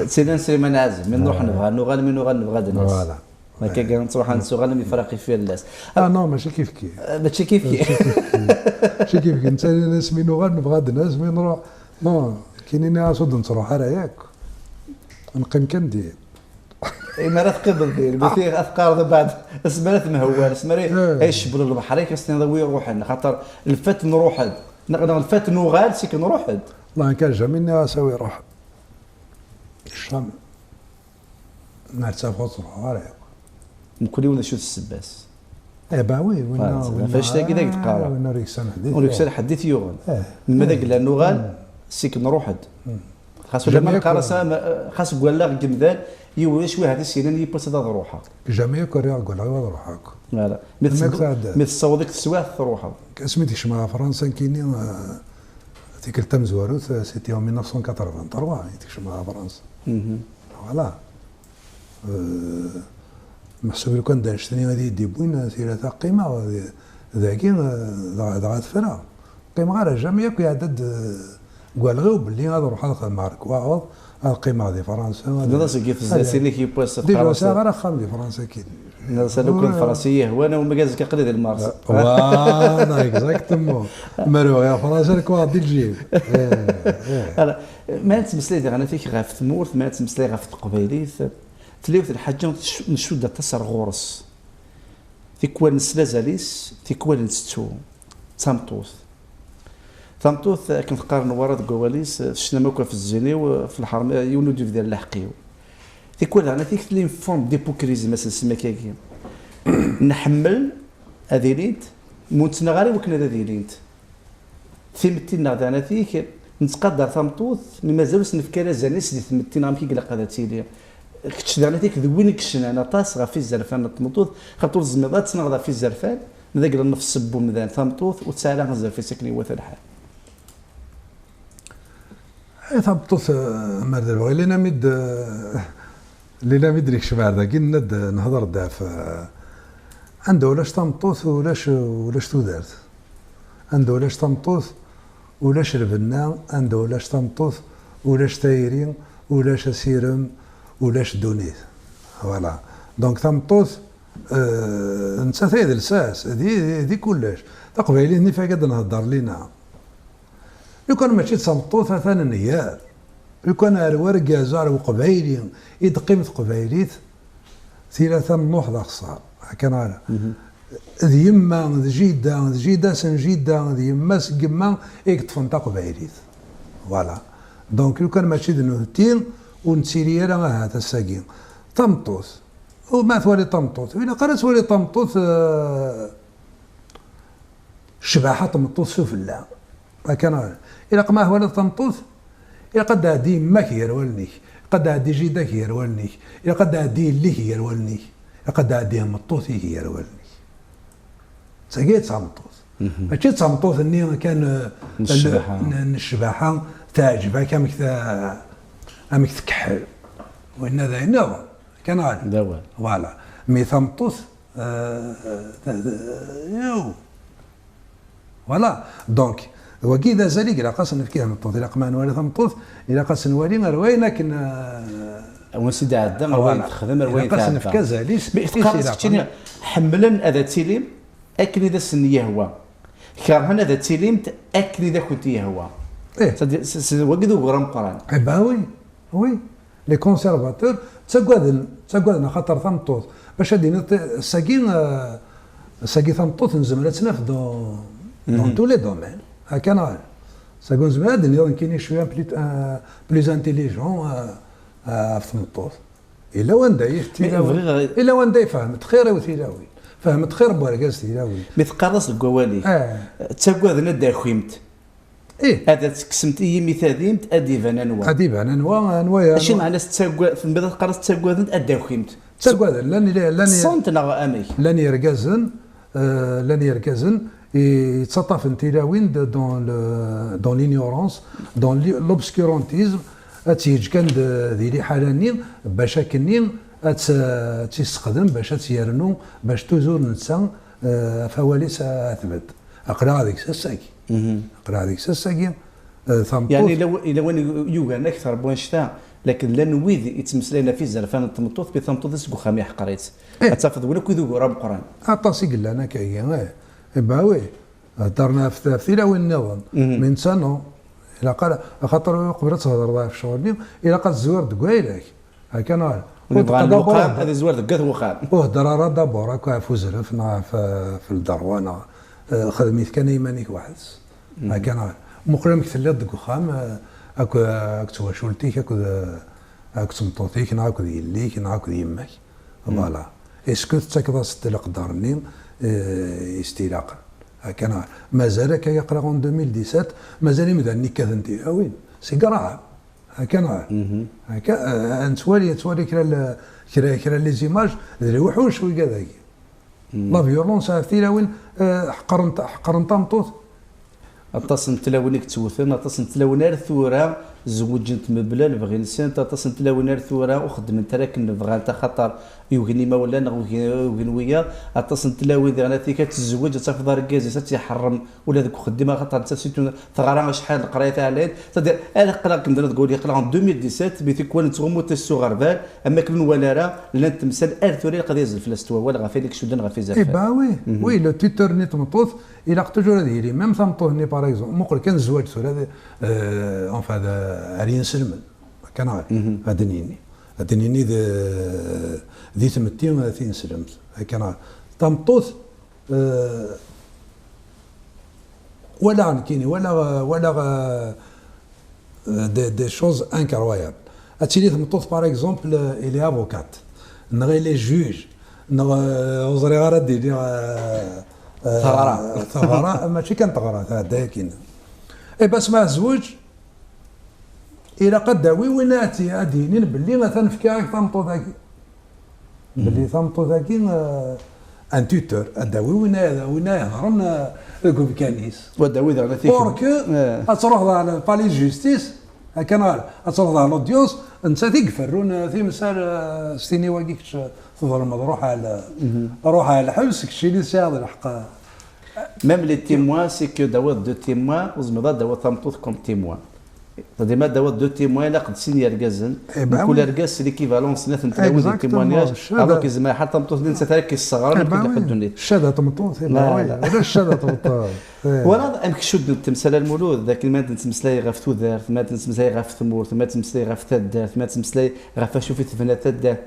Sina Sliman Ɛazem, mi nruḥ nebɣa nuɣal, mi nuɣal nebɣa ad nas. Voilà. Akka kan nettruḥ ad nettuɣal am ifraq ifirlas. Ah non, mačči kif kif. Eh, mačči kif kif. Mačči kif kif. Mačči kif kif. Netta yenna-as mi nuɣal nebɣa ad nas, mi nruḥ. Non, kini-nni-as ur d-nettruḥ ara yakk. Neqqim kan din. Imi ara teqqimeḍ din, mi ti-, ad teqqareḍ mbeɛd, asmi ara temhewwal, asmi ara, eh, ay ccbel lebḥer-ik, ad s-tiniḍ a wi iruḥen, xaṭer lfat nruḥ-d. Neɣ, neɣ lfat nuɣal, sik nruḥ-d. Wallahi kan jamais nniɣ-as a wi iruḥen. Jamais. Ma ttafeɣ ur ttruḥeɣ ara yakk. Mkul yiwen d acu d ssebba-s. Eh ben oui, winna, Voilà, winna, ɣef annect-agi d ay d-qqareɣ. Winna ur yeksan ḥedd i Ur yeksan ḥedd i t-yuɣen. Mma d agla nuɣal, sik nruḥ-d. Xas ulamma neqqar-as am- xas gwallaɣ deg yimdan, yiwen d acu ahat i s-yennan yiwwas ad ad ruḥeɣ. Jamais akk rriɣ gwallaɣ-iw ad ruḥeɣ akk. Voilà. Mi tessaweḍ-ik teswiɛt, truḥeḍ. Asmi d-kecmeɣ ɣer Fransa nekkini, euh, tikkelt tamezwarut, euh, c'était en mille neuf cent quatre-vingt-trois i d-kecmeɣ ɣer Fransa. Voilà. Euh, meḥsub lukan d annect-nni ad iyi-d-iwwin, euh, tirata qqimeɣ, euh, dagi, euh, dɣa, dɣa tefra. Qqimeɣ ara, jamais akk iɛedda-d, euh, deg walɣiw belli ad ruḥeɣ ad xedmeɣ lekwaɣeḍ, ad qqimeɣ di Fransa. Tenniḍ-as deg tezlatin-ik yiwwas ad teqqareḍ. Déjà ur sɛiɣ ara axxam di Fransa akkin. Tenniḍ-as lukan d Fransa i yi-yehwan, amek azekka aql-i di Lmers. Voilà, exactement. Ma ruɣ ɣer Fransa, lekwaɣeḍ di lǧib. Ma nettmeslay diɣen atik ɣef tmurt, ma nettmeslay ɣef teqbaylit, tella yiwet n lḥaǧa ncudd aṭas ar ɣur-s. Tikwal neslazal-is, tikwal nettettu. D tameṭṭut. Tameṭṭut, akken teqqar Newwara deg wawal-is, tecnam akk ɣef zzin-iw, ɣef lḥerma, yiwen ur d-yebdir lḥeqq-iw. Tikwal daɣen atik tella une forme d'hypocrisie, ma s-nsemma-k-agi. Nḥemmel ad ilint, ma ur nettnaɣ ara i wakken ad ilint. Timetti-nneɣ daɣen atik, nettqadar tameṭṭut, mi mazal ur s-nefki ara azal-is di tmetti-nneɣ amek i ilaq ad tili. Kečč daɣen atik d win i yecnan aṭas ɣef izerfan n tmeṭṭut, xaṭer ur tezmireḍ ad tenɣeḍ ɣef izerfan, ma d agla n nnefs n umdan, tameṭṭut ur tesɛi ara azref-is akken iwata lḥal. Ay tameṭṭut, eh, mer d lebɣi, linamid, eh, linamid nekcem ar dagi, nenna-d, eh, nehder-d ɣef, eh, anda ulac tameṭṭut, ulac, ulac tudert. Anda ulac tameṭṭut, ulac lbenna, anda ulac tameṭṭut, ulac tayri, ulac asirem, ulac ddunit. Voilà. Donc tameṭṭut, euh, nettat ay d lsas, di, di, di kullec. Taqbaylit nif akka d-nhedder lina. Lukan mačči d tameṭṭut, atan nnger. Lukan ar wergaz, ar uqbayli, i d-teqqim teqbaylit, tirata n Nuḥ d axeṣṣar. Akka neɣ ala? D yemma, d jida, d jida-s n jida, d yemma-s n yemma i yeṭṭfen taqbaylit. Voilà. Donc, lukan mačči d nutenti, ur nettili ara ahat ass-agi. Tameṭṭut. U ma twaliḍ tameṭṭut, ur ilaq ara ad twaliḍ tameṭṭut, eh, ccbaḥa n tmeṭṭut sufella. Akka neɣ ala? Ilaq ma twaliḍ tameṭṭut, ilaq ad d-tɛeddi yemma-k gar wallen-ik, ilaq ad d-tɛeddi jida-k gar wallen-ik, ilaq ad d-tɛeddi yelli-k gar wallen-ik, ilaq ad d-tɛeddi tmeṭṭut-ik gar wallen-ik. D tagi i d tameṭṭut. Mačči d tameṭṭut-nni kan, eh, n ccbaḥa. N, n ccbaḥa, teɛǧeb-ak amek ta-, amek tkeḥḥel. Winna d ayen nniḍen. Kan ɣer. D awal. Voilà. Mi tameṭṭut, eh, eh, eh, voilà. Donc, wagi d azal i ilaq ad s-nefk i tmeṭṭut. Ilaq ma nwali tameṭṭut, ilaq ad s-nwali ar wayen akken, eh, ar wayen i d-tɛedda, ar wayen, voilà, texdem, ar wayen ilaq ad s-nefk azal-is. Mi tqareḍ keččini, ḥemmlen ad tilim akken i d asen-yehwa. Kerhen ad tilimt akken i d akent-yehwa. Eh. C'est-à-dire, s-, s-, wagi d ugur ameqqran. Eh ben oui, oui. Les conservateurs ttagaden, ttagaden axaṭer tameṭṭut. Bac ad d-tiniḍ, sagi, euh, sagi tameṭṭut nezmer ad tt-naf dans, dans tous les domaines. Akka neɣ ala? Sagi nezmer ad d-niniḍ nekkini je suis un plus, un plus intelligent, euh, euh, ɣef tmeṭṭut. Yella wanda i tilawin. Yella wanda i fehment xir-iw tilawin. Fehment xir n wergaz tilawin. Mi teqqareḍ-as deg wawal-ik, ttagaden ad d-akimt. Ih. Ad tekksemt i yimi tadimt, ad d-iban anwa. Ad d-iban anwa, anwa ya. Acu meɛna tettagad-, tenbiḍ teqqareḍ ttagaden ad d-akimt? Ttagaden, llan, llan, ṭṭsent neɣ amek? Llan yergazen, eh, llan yergazen i, yettaṭṭafen tilawin de, dans le, dans l'ignorance, dans l'i-, l'obscurantisme, ad tt-yeǧǧ kan d, di liḥala-nni, bac akkenni ad tt-, ad tt-yessexdem, bac ad tt-yernu, bac tuzur netta, eh, ɣef wawal-is ad tbedd. Aql-aɣ deg-s ass-agi. Aql-aɣ deg-s ass-agi, eh, tameṭṭut. Yeɛni yella w-, yella win yugan akter n wannect-a, lakin llan wid yettmeslayen ɣef izerfan n tmeṭṭut, mi tameṭṭut-is deg uxxam yeḥqer-itt. Eh. Ad tafeḍ win akk i d ugur ameqqran. Aṭas i yellan akka-agi, eh. Eh, bah oui. Heddren ɣef, ɣef tilawin nniḍen. Mi netta, non. Ilaq ara, axaṭer qbel ad thedreḍ ɣef ccɣel-nni, ilaq ad tezwireḍ deg wayla-k. Akka neɣ ala? Win yebɣan lmuqam, ad izwir deg at wuxxam. Ur hedder ara d'abord akk ɣef uzref neɣ ɣef, ɣef lderwa neɣ, eh, xdem-it kan i yiman-ik weḥd-s. Akka neɣ ala? Muqel amek telliḍ deg uxxam, eh, akk, akked twacult-ik, akked, eh, akked tmeṭṭut-ik, neɣ akked yelli-k, neɣ akked yemma-k. Voilà. Est-ce que tettakeḍ-as-d leqder-nni? eh, i s-t-ilaqen. Akka neɣ mazal akka, aql-aɣ en deux mille dix-sept, mazal imdanen kkaten tilawin, c'est grave. Akka neɣ akka, eh, nettwali, nettwali kra n, kra, kra n les images, d lewḥuc wigad-agi. La violence ɣef tilawin, eh, ḥeqren, ḥeqren tameṭṭut. Aṭas n tlawin i yettewten, aṭas n tlawin ar tura zewǧent mebla lebɣi-nsent, aṭas n tlawin ar tura ur xeddment ara akken bɣant, axaṭer yugen imawlan neɣ ugen, ugen wiyaḍ, aṭas n tlawin diɣen ad tika tezweǧ, ad tafeḍ argaz-is ad tt-iḥeṛṛem ula deg uxeddim, axaṭer nettat surtout teɣra acḥal n leqrayat ɛlayen, c'est-à-dire, ar aql-aɣ kem-d-nniɣ deg wul yeqleɣ en deux mille dix-sept, mi tikwal nettɣummu s uɣerbal, am akken ur nwala ara, llant temsal ar tura ilaq ad yazzel fell-asent wawal ɣef ayen i icudden ɣef izerfan. Eh ben oui, oui, le tuteur-nni n tmeṭṭut, ilaq toujours ad yili, même tameṭṭut-nni, par exemple, muqel kan zzwaǧ tura, d, euh, enfin, d, ar yinselmen, akka neɣ, ad d-nini, ad d-nini d, di tmetti tineslemt, akka neɣ, tameṭṭut, euh, walaɣ nekkini, walaɣ, walaɣ, euh, des, des choses incroyables. Ad tili tmeṭṭut, par exemple, euh, il est avocate, neɣ il est juge, neɣ, euh, ur ẓriɣ ara d-iniɣ, euh, euh, Teɣra. Teɣra, mačči kan teɣra, tɛedda akkin. Eh ben, asma tezweǧ, ilaq ad d-tawi win ad tt-, ad d-yinin belli atan fkiɣ-ak tameṭṭut-agi. Belli tameṭṭut-agi, euh, un tuteur, ad d-tawi win ad, win ad ihedṛen, euh, deg umkan-is. Wa d-tawi daɣen ad t-, pour que, eh, ad truḥeḍ ɣer palais de justice, akken ɣer, ad truḥeḍ ɣer l'audience, nettat i iferrun, euh, timsal, euh, s tini wagi kečč, euh, tḍelmeḍ, ruḥ ɣer, ruḥ ɣer lḥebs, keččini tesɛiḍ lḥeqq. Même les témoins, c'est que d-tawiḍ deux témoins, ur tezmireḍ ad d-tawiḍ tameṭṭut comme témoin. C'est-à-dire, ma d-tawiḍ deux témoins, ilaq d sin yergazen. Eh ben, mkul argaz, c'est l'équivalent n snat n tlawin de témoignage, alors que yezmer ḥal tameṭṭut-nni nettat ara k-yesseɣren mkul ddunit. Ccada n tmeṭṭut, eh ben oui, ulac ccada n tmeṭṭut. Twalaḍ amek cudden temsal a Lmulud, d akken ma d-nettmeslay ɣef tudert, ma d-nettmeslay ɣef tmurt, ma d-nettmeslay ɣef taddart, ma d-nettmeslay ɣef wacu i tebna taddart.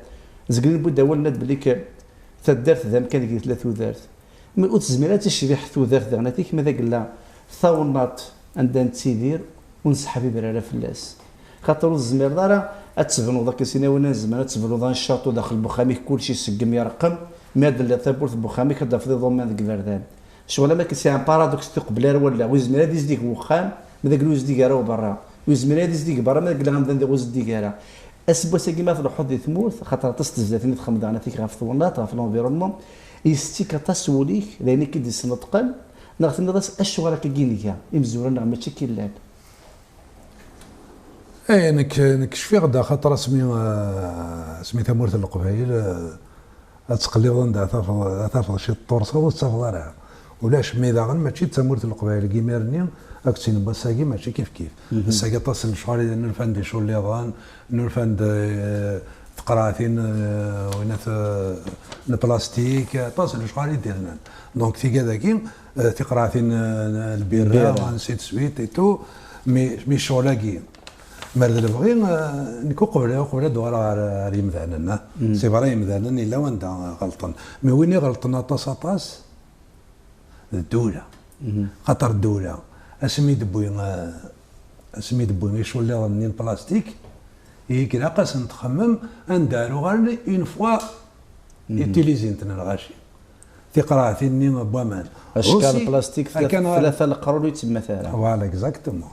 Zeglen wwin-d awal-nni belli taddart d amkan deg tella tudert. Mi ur tezmir ad tecbiḥ tudert daɣen, atik ma d agella tawennaṭ anda nettidir ur nesseḥbiber ara fell-as. Xaṭer ur tezmireḍ ara ad tebnuḍ akken sin awalen nezmer ad tebnuḍ un château daxel n uxxam-ik, kullec iseggem ireqqem, mi ad d-telliḍ tawwurt n uxxam-ik ad d-tafeḍ iḍumman deg iberdan. Ccɣel am akken c'est un paradoxe, ur iqebbel ara wallaɣ, ur yezmir ad izdig uxxam ma d agella ur izdig ara uberra, ur yezmir ad izdig berra ma d agella amdan diɣ ur izdig ara. Aseggas-agi ma tleḥḥuḍ di tmurt, axaṭer aṭas n tezlatin i txeddmeḍ daɣen atik ɣef twennaḍt, ɣef l'environnement, yessettik aṭas wul-ik d ayen i k-id-yesneṭqen, neɣ tenniḍ-as acuɣer akka i gin-iga, imezwura-nneɣ mačči akka i llan. Eh, nekk, nekk cfiɣ-d axaṭer asmi, eh, asmi tamurt n Leqbayel, eh, ad tqellibeḍ anda ad tafeḍ, ad tafeḍ ciṭ tursaḍ ur tettafeḍ ara. Ulac, mi daɣen mačči d tamurt n Leqbayel n yimir-nni akked tin n wass-agi mačči kifkif. Ass-agi aṭas n lecɣal i nurfan d iculliḍen, nurfan d, eh, teqraɛtin, eh, winat, eh, n plastik, aṭas n lecɣal i d-irnan. Donc tigad-agi, eh, tiqraɛtin, eh, n lbirra, ainsi de suite et tout, mi, mi ccɣel-agi, mer d lebɣi, eh, nekk uqbel, uqbel ad uɣaleɣ ɣer, ɣer yimdanen, ah. C'est vrai, imdanen yella wanda ɣelṭen. Mais win iɣelṭen aṭas, aṭas, d ddula. Xaṭer ddula, asmi d-tewwi, eh, asmi d-tewwi iculliḍen-nni n plastik, ilaq ad sen-txemmem anda ara uɣalen une fois utilisent n lɣaci. Tiqraɛtin-nni n waman. Acekka n plastik, tlata leqrun ur yettemmat ara. Voilà, exactement.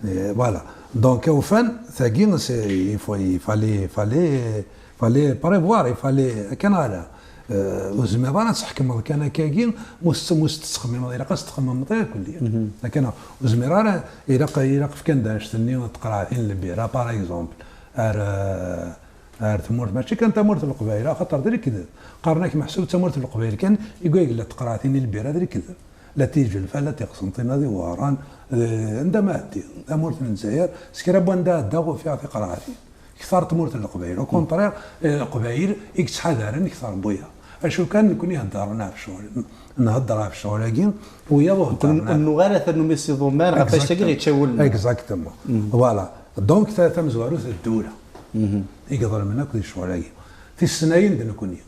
Eh, voilà. Donc, au fond, tagi, c'est, il faut, il fallait, fallait, fallait prévoir, il fallait, akken ara, eh, ur tezmireḍ ara ad tḥekmeḍ kan akkagi, mus, mus tettxemmimeḍ, ilaq ad tettxemmimeḍ irkelli. Akken ur tezmireḍ ara, ilaq, ilaq fkan-d annect-nni n teqraɛtin n lbira, par exemple, ar, eh, ar tmurt, mačči kan tamurt n Leqbayel, axaṭer d lekdeb. Qqaren-ak meḥsub d tamurt n Leqbayel kan i yella teqraɛtin n lbira, d lekdeb. La Tijelfa, la Tiqsenṭina, di Wehran, eh, anda ma ɛeddi, tamurt n Lezzayer, s kra n wanda ɛeddaɣ ufiɣ tiqraɛtin. Kter tmurt n Leqbayel. Au contraire, eh, Leqbayel i yettḥadaren kter n wiyaḍ. Acu kan, nekkni heddren ɣef ccɣel, nhedder ɣef ccɣel-agi, wiyaḍ ur heddren ara. Ur nuɣ ara tannumi s iḍumman ɣef wacu-agi yečča wul-nneɣ. Exactement. Voilà. Donc, ta-, tamezwarut d ddula i iḍelmen akk di ccɣel-agi. Tis snat d nekkni.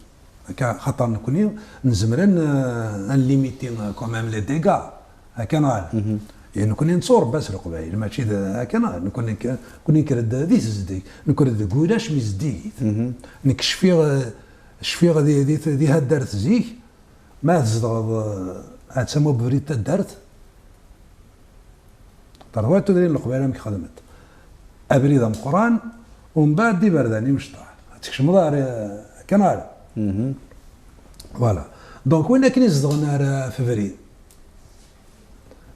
Akka, xaṭer nekkni nezmer ad n-, ad nlimiti, euh, quand même les dégâts. Akka neɣ ala? Eh, nekkni netturebba s Leqbayel, mačči d, akka neɣ ala? Nekkni k-, nekkni nekker-d di tezdeg, nekker-d deg ulac mi zeddigit. Nekk cfiɣ, euh, cfiɣ di, di, di taddart zik, Ma tzedɣeḍ, eh, ad tama ubrid taddart, terwa tudrin n Leqbayel amek xedment. Abrid ameqqran, umbeɛd d iberdan imecṭaḥ. Ad tkecmeḍ ar, eh, kan ar. Voilà. Donc, win akken izedɣen ar, eh, febrid.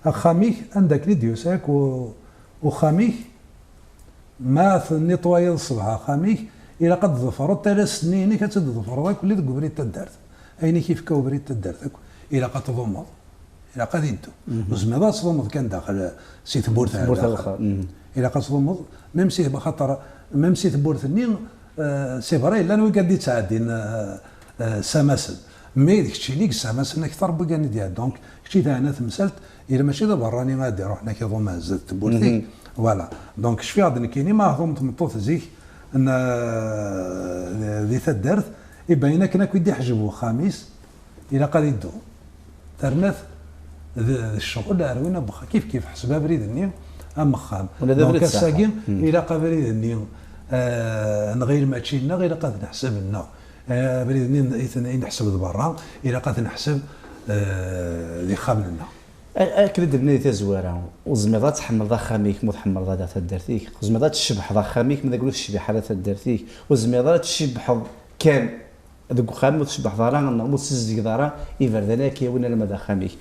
Axxam-ik, anda akken i d-yusa akk u-, uxxam-ik, ma tennitwayeḍ ṣṣbeḥ axxam-ik, ilaq ad tḍefreḍ talast-nni-inek, ad tt-id-tḍefreḍ akk deg ubrid taddart. Ayen i k-ifka ubrid taddart akk, ilaq ad tḍumeḍ, ilaq ad iddu. Ur tezmireḍ ad tḍumeḍ kan daxel, si tewwurt ar daxel. Ilaq ad tḍumeḍ, même si, axaṭer, même si tewwurt-nni, euh, c'est vrai, llan wigad d-ittɛeddin, euh, euh, ssamasen. Mais d keččini i yessamasen akteṛ n wigad i d-iɛeddan. Donc, kečči teɛna temsalt, ila mačči d aberrani ad d-iruḥen ak iḍum ar zdat tewwurt-ik. Voilà. Donc, cfiɣ-d nekkini, ma aɣtum n tmeṭṭut zik, n, euh, di taddart, ibayen akken akk i d-iḥjeb wexxam-is, ilaq ad iddu. Terna-t d, d ccɣel ar win n wexxam. Kif kif, ḥseb abrid-nni am wexxam. Donc, ass-agi, ilaq abrid-nni, euh, neɣ il mačči nneɣ, ilaq ad neḥseb nneɣ. Eh, abrid-nni i ten-, i neḥseb d berra, ilaq ad t-neḥseb, eh, d ixxamen-nneɣ. A-, akken i d-nenna di tazwara, ur tezmireḍ ad tḥemmleḍ axxam-ik ma ur tḥemmleḍ ara taddart-ik. Ur tezmireḍ ad tcebbḥeḍ axxam-ik ma d aglu tecbiḥ ara taddart-ik. Ur tezmireḍ ara ad tcebbḥeḍ kan deg uxxam, ur tcebbḥeḍ ara, neɣ ur tessizdigeḍ ara iberdan akka yawin alamma d axxam-ik.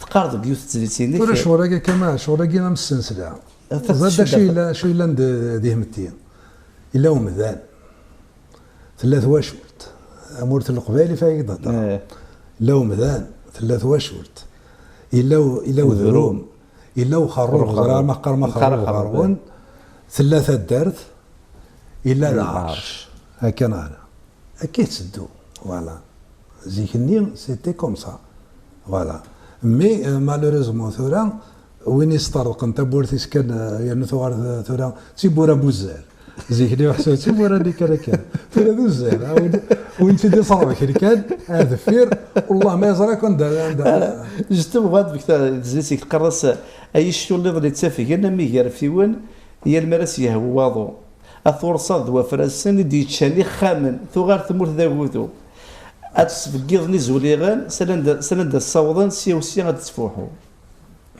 Teqqareḍ deg yiwet n tezlit-inek. Tura ccɣel-agi, kama ccɣel-agi am ssensla. Ẓad acu yella, acu yellan d, d ihmetti. Yella umdan. Tella twacult. Tamurt n Leqbayel i fayeg d-hedreɣ. Yella umdan, tella twacult. Yella u-, yella udrum. Yella uxerrub, ẓriɣ ma qqar ma xerrub ɣer-wen. Tella taddart. Yella lɛerc. Akka neɣ ala. Akka i tetteddu. Voilà. Zik-nni, c'était comme ça. Voilà. Mais, euh, malheureusement, tura, win yesṭerḍqen tawwurt-is kan, euh, yernu tuɣal, euh, tura d tiwwura n wuzzal. Zik-nni meḥsub d tiwwura-nni kan akka. Tura d uzzal, ah, win, win tt-id-iṣerben kan, ah, deffir, wallah ma yeẓra akk anda, anda. Justement, bɣiɣ ad d-mmektiɣ tezlit-ik teqqareḍ-as, ay icculliḍen ittafgen am igerfiwen, yal mi ara s-yehwu waḍu. At Urṣad d Wafrasen i d-yeččan ixxamen, tuɣal tmurt d agudu. Ad sbeggiḍen izuliɣen, s alanda, s alanda ssawḍen, sya u sya ad ttfuḥu.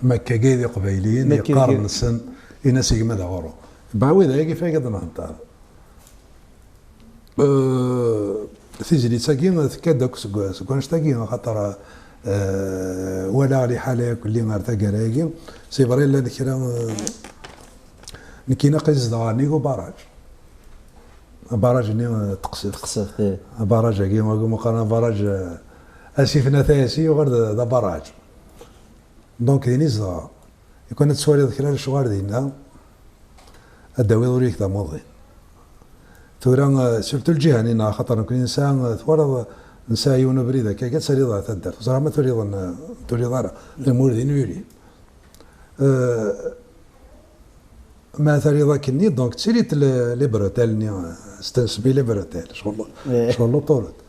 Ma akka gay d iqbayliyen, yeqqaren-nsen, in-as i gma d aɣurru. Bawi d ayagi fayeg ad nehder. Euh, tizlit-agi tekka-d akk seg, seg wanect-agi, axaṭer, euh, walaɣ liḥala yakk lli ar taggara-agi, c'est vrai, llan kra, euh, nekk ilaq i zedɣeɣ nnig ubaraj. Abaraj-nni, euh, Teqseft. Teqseft, eh. Abaraj-agi, wagi meqqar abaraj, euh, asif n At Ayasi yuɣal d, d abaraj. Donc, din i zedɣeɣ. Yakan ad twaliḍ kra n lecɣal dinna, ad d-tawiḍ ul-ik d amuḍin. Tura, eh, surtout lǧiha-nni-nneɣ, axaṭer nekkni nesɛa, eh, twalaḍ, nesɛa yiwen ubrid akka, ad taliḍ ɣer taddart. Ẓriɣ ma tuliḍ n-, tuliḍ ara, tamurt din ur yelli. Eh, ma taliḍ akkenni, donc, ttilint le-, les bretelles-nni, eh, s-, nsemmih les bretelles, ccɣel, ccɣel l'autoroute.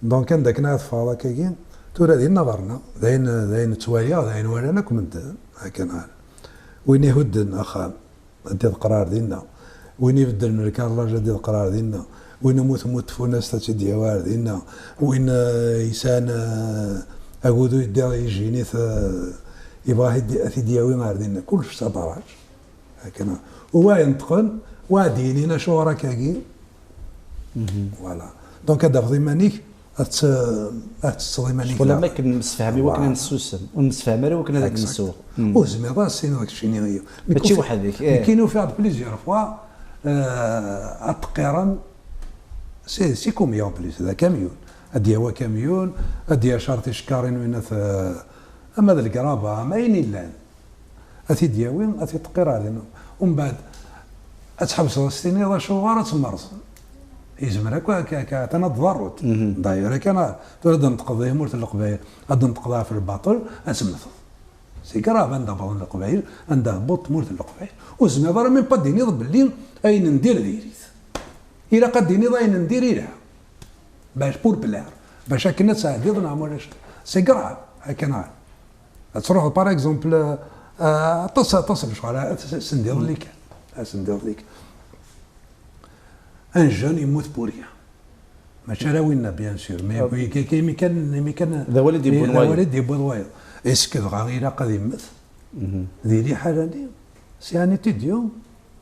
Donc, anda akken ad teffɣeḍ akkagi, tura dinna ɣer-neɣ, d ayen, d ayen ttwaliɣ, d ayen walan akk medden, akken ar. Win ihudden axxam, ad d-iḍeqqer ar dinna. Win ibeddlen lkarlaǧ, ad d-iḍeqqer ar dinna. Win umi temmut tfunast, ad tt-id-yawi ar dinna. Win, eh, yesɛan, eh, agudu yedda yejjini-t, eh, yebɣa ad t-id-, ad t-id-yawi ar dinna. Kullec s abaraj. Akken. Wa yenṭqen, wa ad d-yinin acuɣer akkagi. Voilà. Donc, ad d-tafeḍ iman-ik, ad tt-, ad tetteḍ iman-ik. Ccɣel am akken nemsefham i wakken ad nessusem, ur nemsefham ara i wakken ad nessuɣ. Ur tezmireḍ ara ad s-tiniḍ keččini. Mačči weḥd-k, eh. Nekkini ufiɣ-d plusieurs fois, euh, ad ṭṭeqqiren, c'est, c'est combien en plus, d akamyun. Ad d-yawi akamyun, ad d-yacer ticekkarin, winna t-, ama d lgraba, ama ayen illan. Ad t-id-yawi, ad t-id-teqqir ɣer din. Umbeɛd, ad tḥebseḍ ad s-tiniḍ acuɣer ad temmerẓ. Yezmer akk, akk, akk, atan ad d-ḍerrunt. D'ailleurs, akken, tura ad d-neṭqeḍ di tmurt n Leqbayel, ad d-neṭqeḍ ɣef lbaṭel, ad temmteḍ. C'est grave, anda wwḍen Leqbayel, anda tewweḍ tmurt n Leqbayel. Ur tezmireḍ ara même pas ad d-tiniḍ belli ayen n dir diri-t. Ilaq ad d-tiniḍ ayen n dir yelha. Bac pour plaire. Bac akken ad tɛeddiḍ neɣ ma ulac. C'est grave, akken. Ad truḥeḍ, par exemple, euh, aṭas, aṭas n lecɣal, ad s-, sendiḍ-nni kan. Ad sendiḍ-nni kan. Un jeune yemmut pour rien. Mačči ara winna, bien sûr, mais imi kan, imi kan d awal i d-yewwin wayeḍ. Est-ce que dɣa ilaq ad immet? Di liḥala-nni, c'est un étudiant,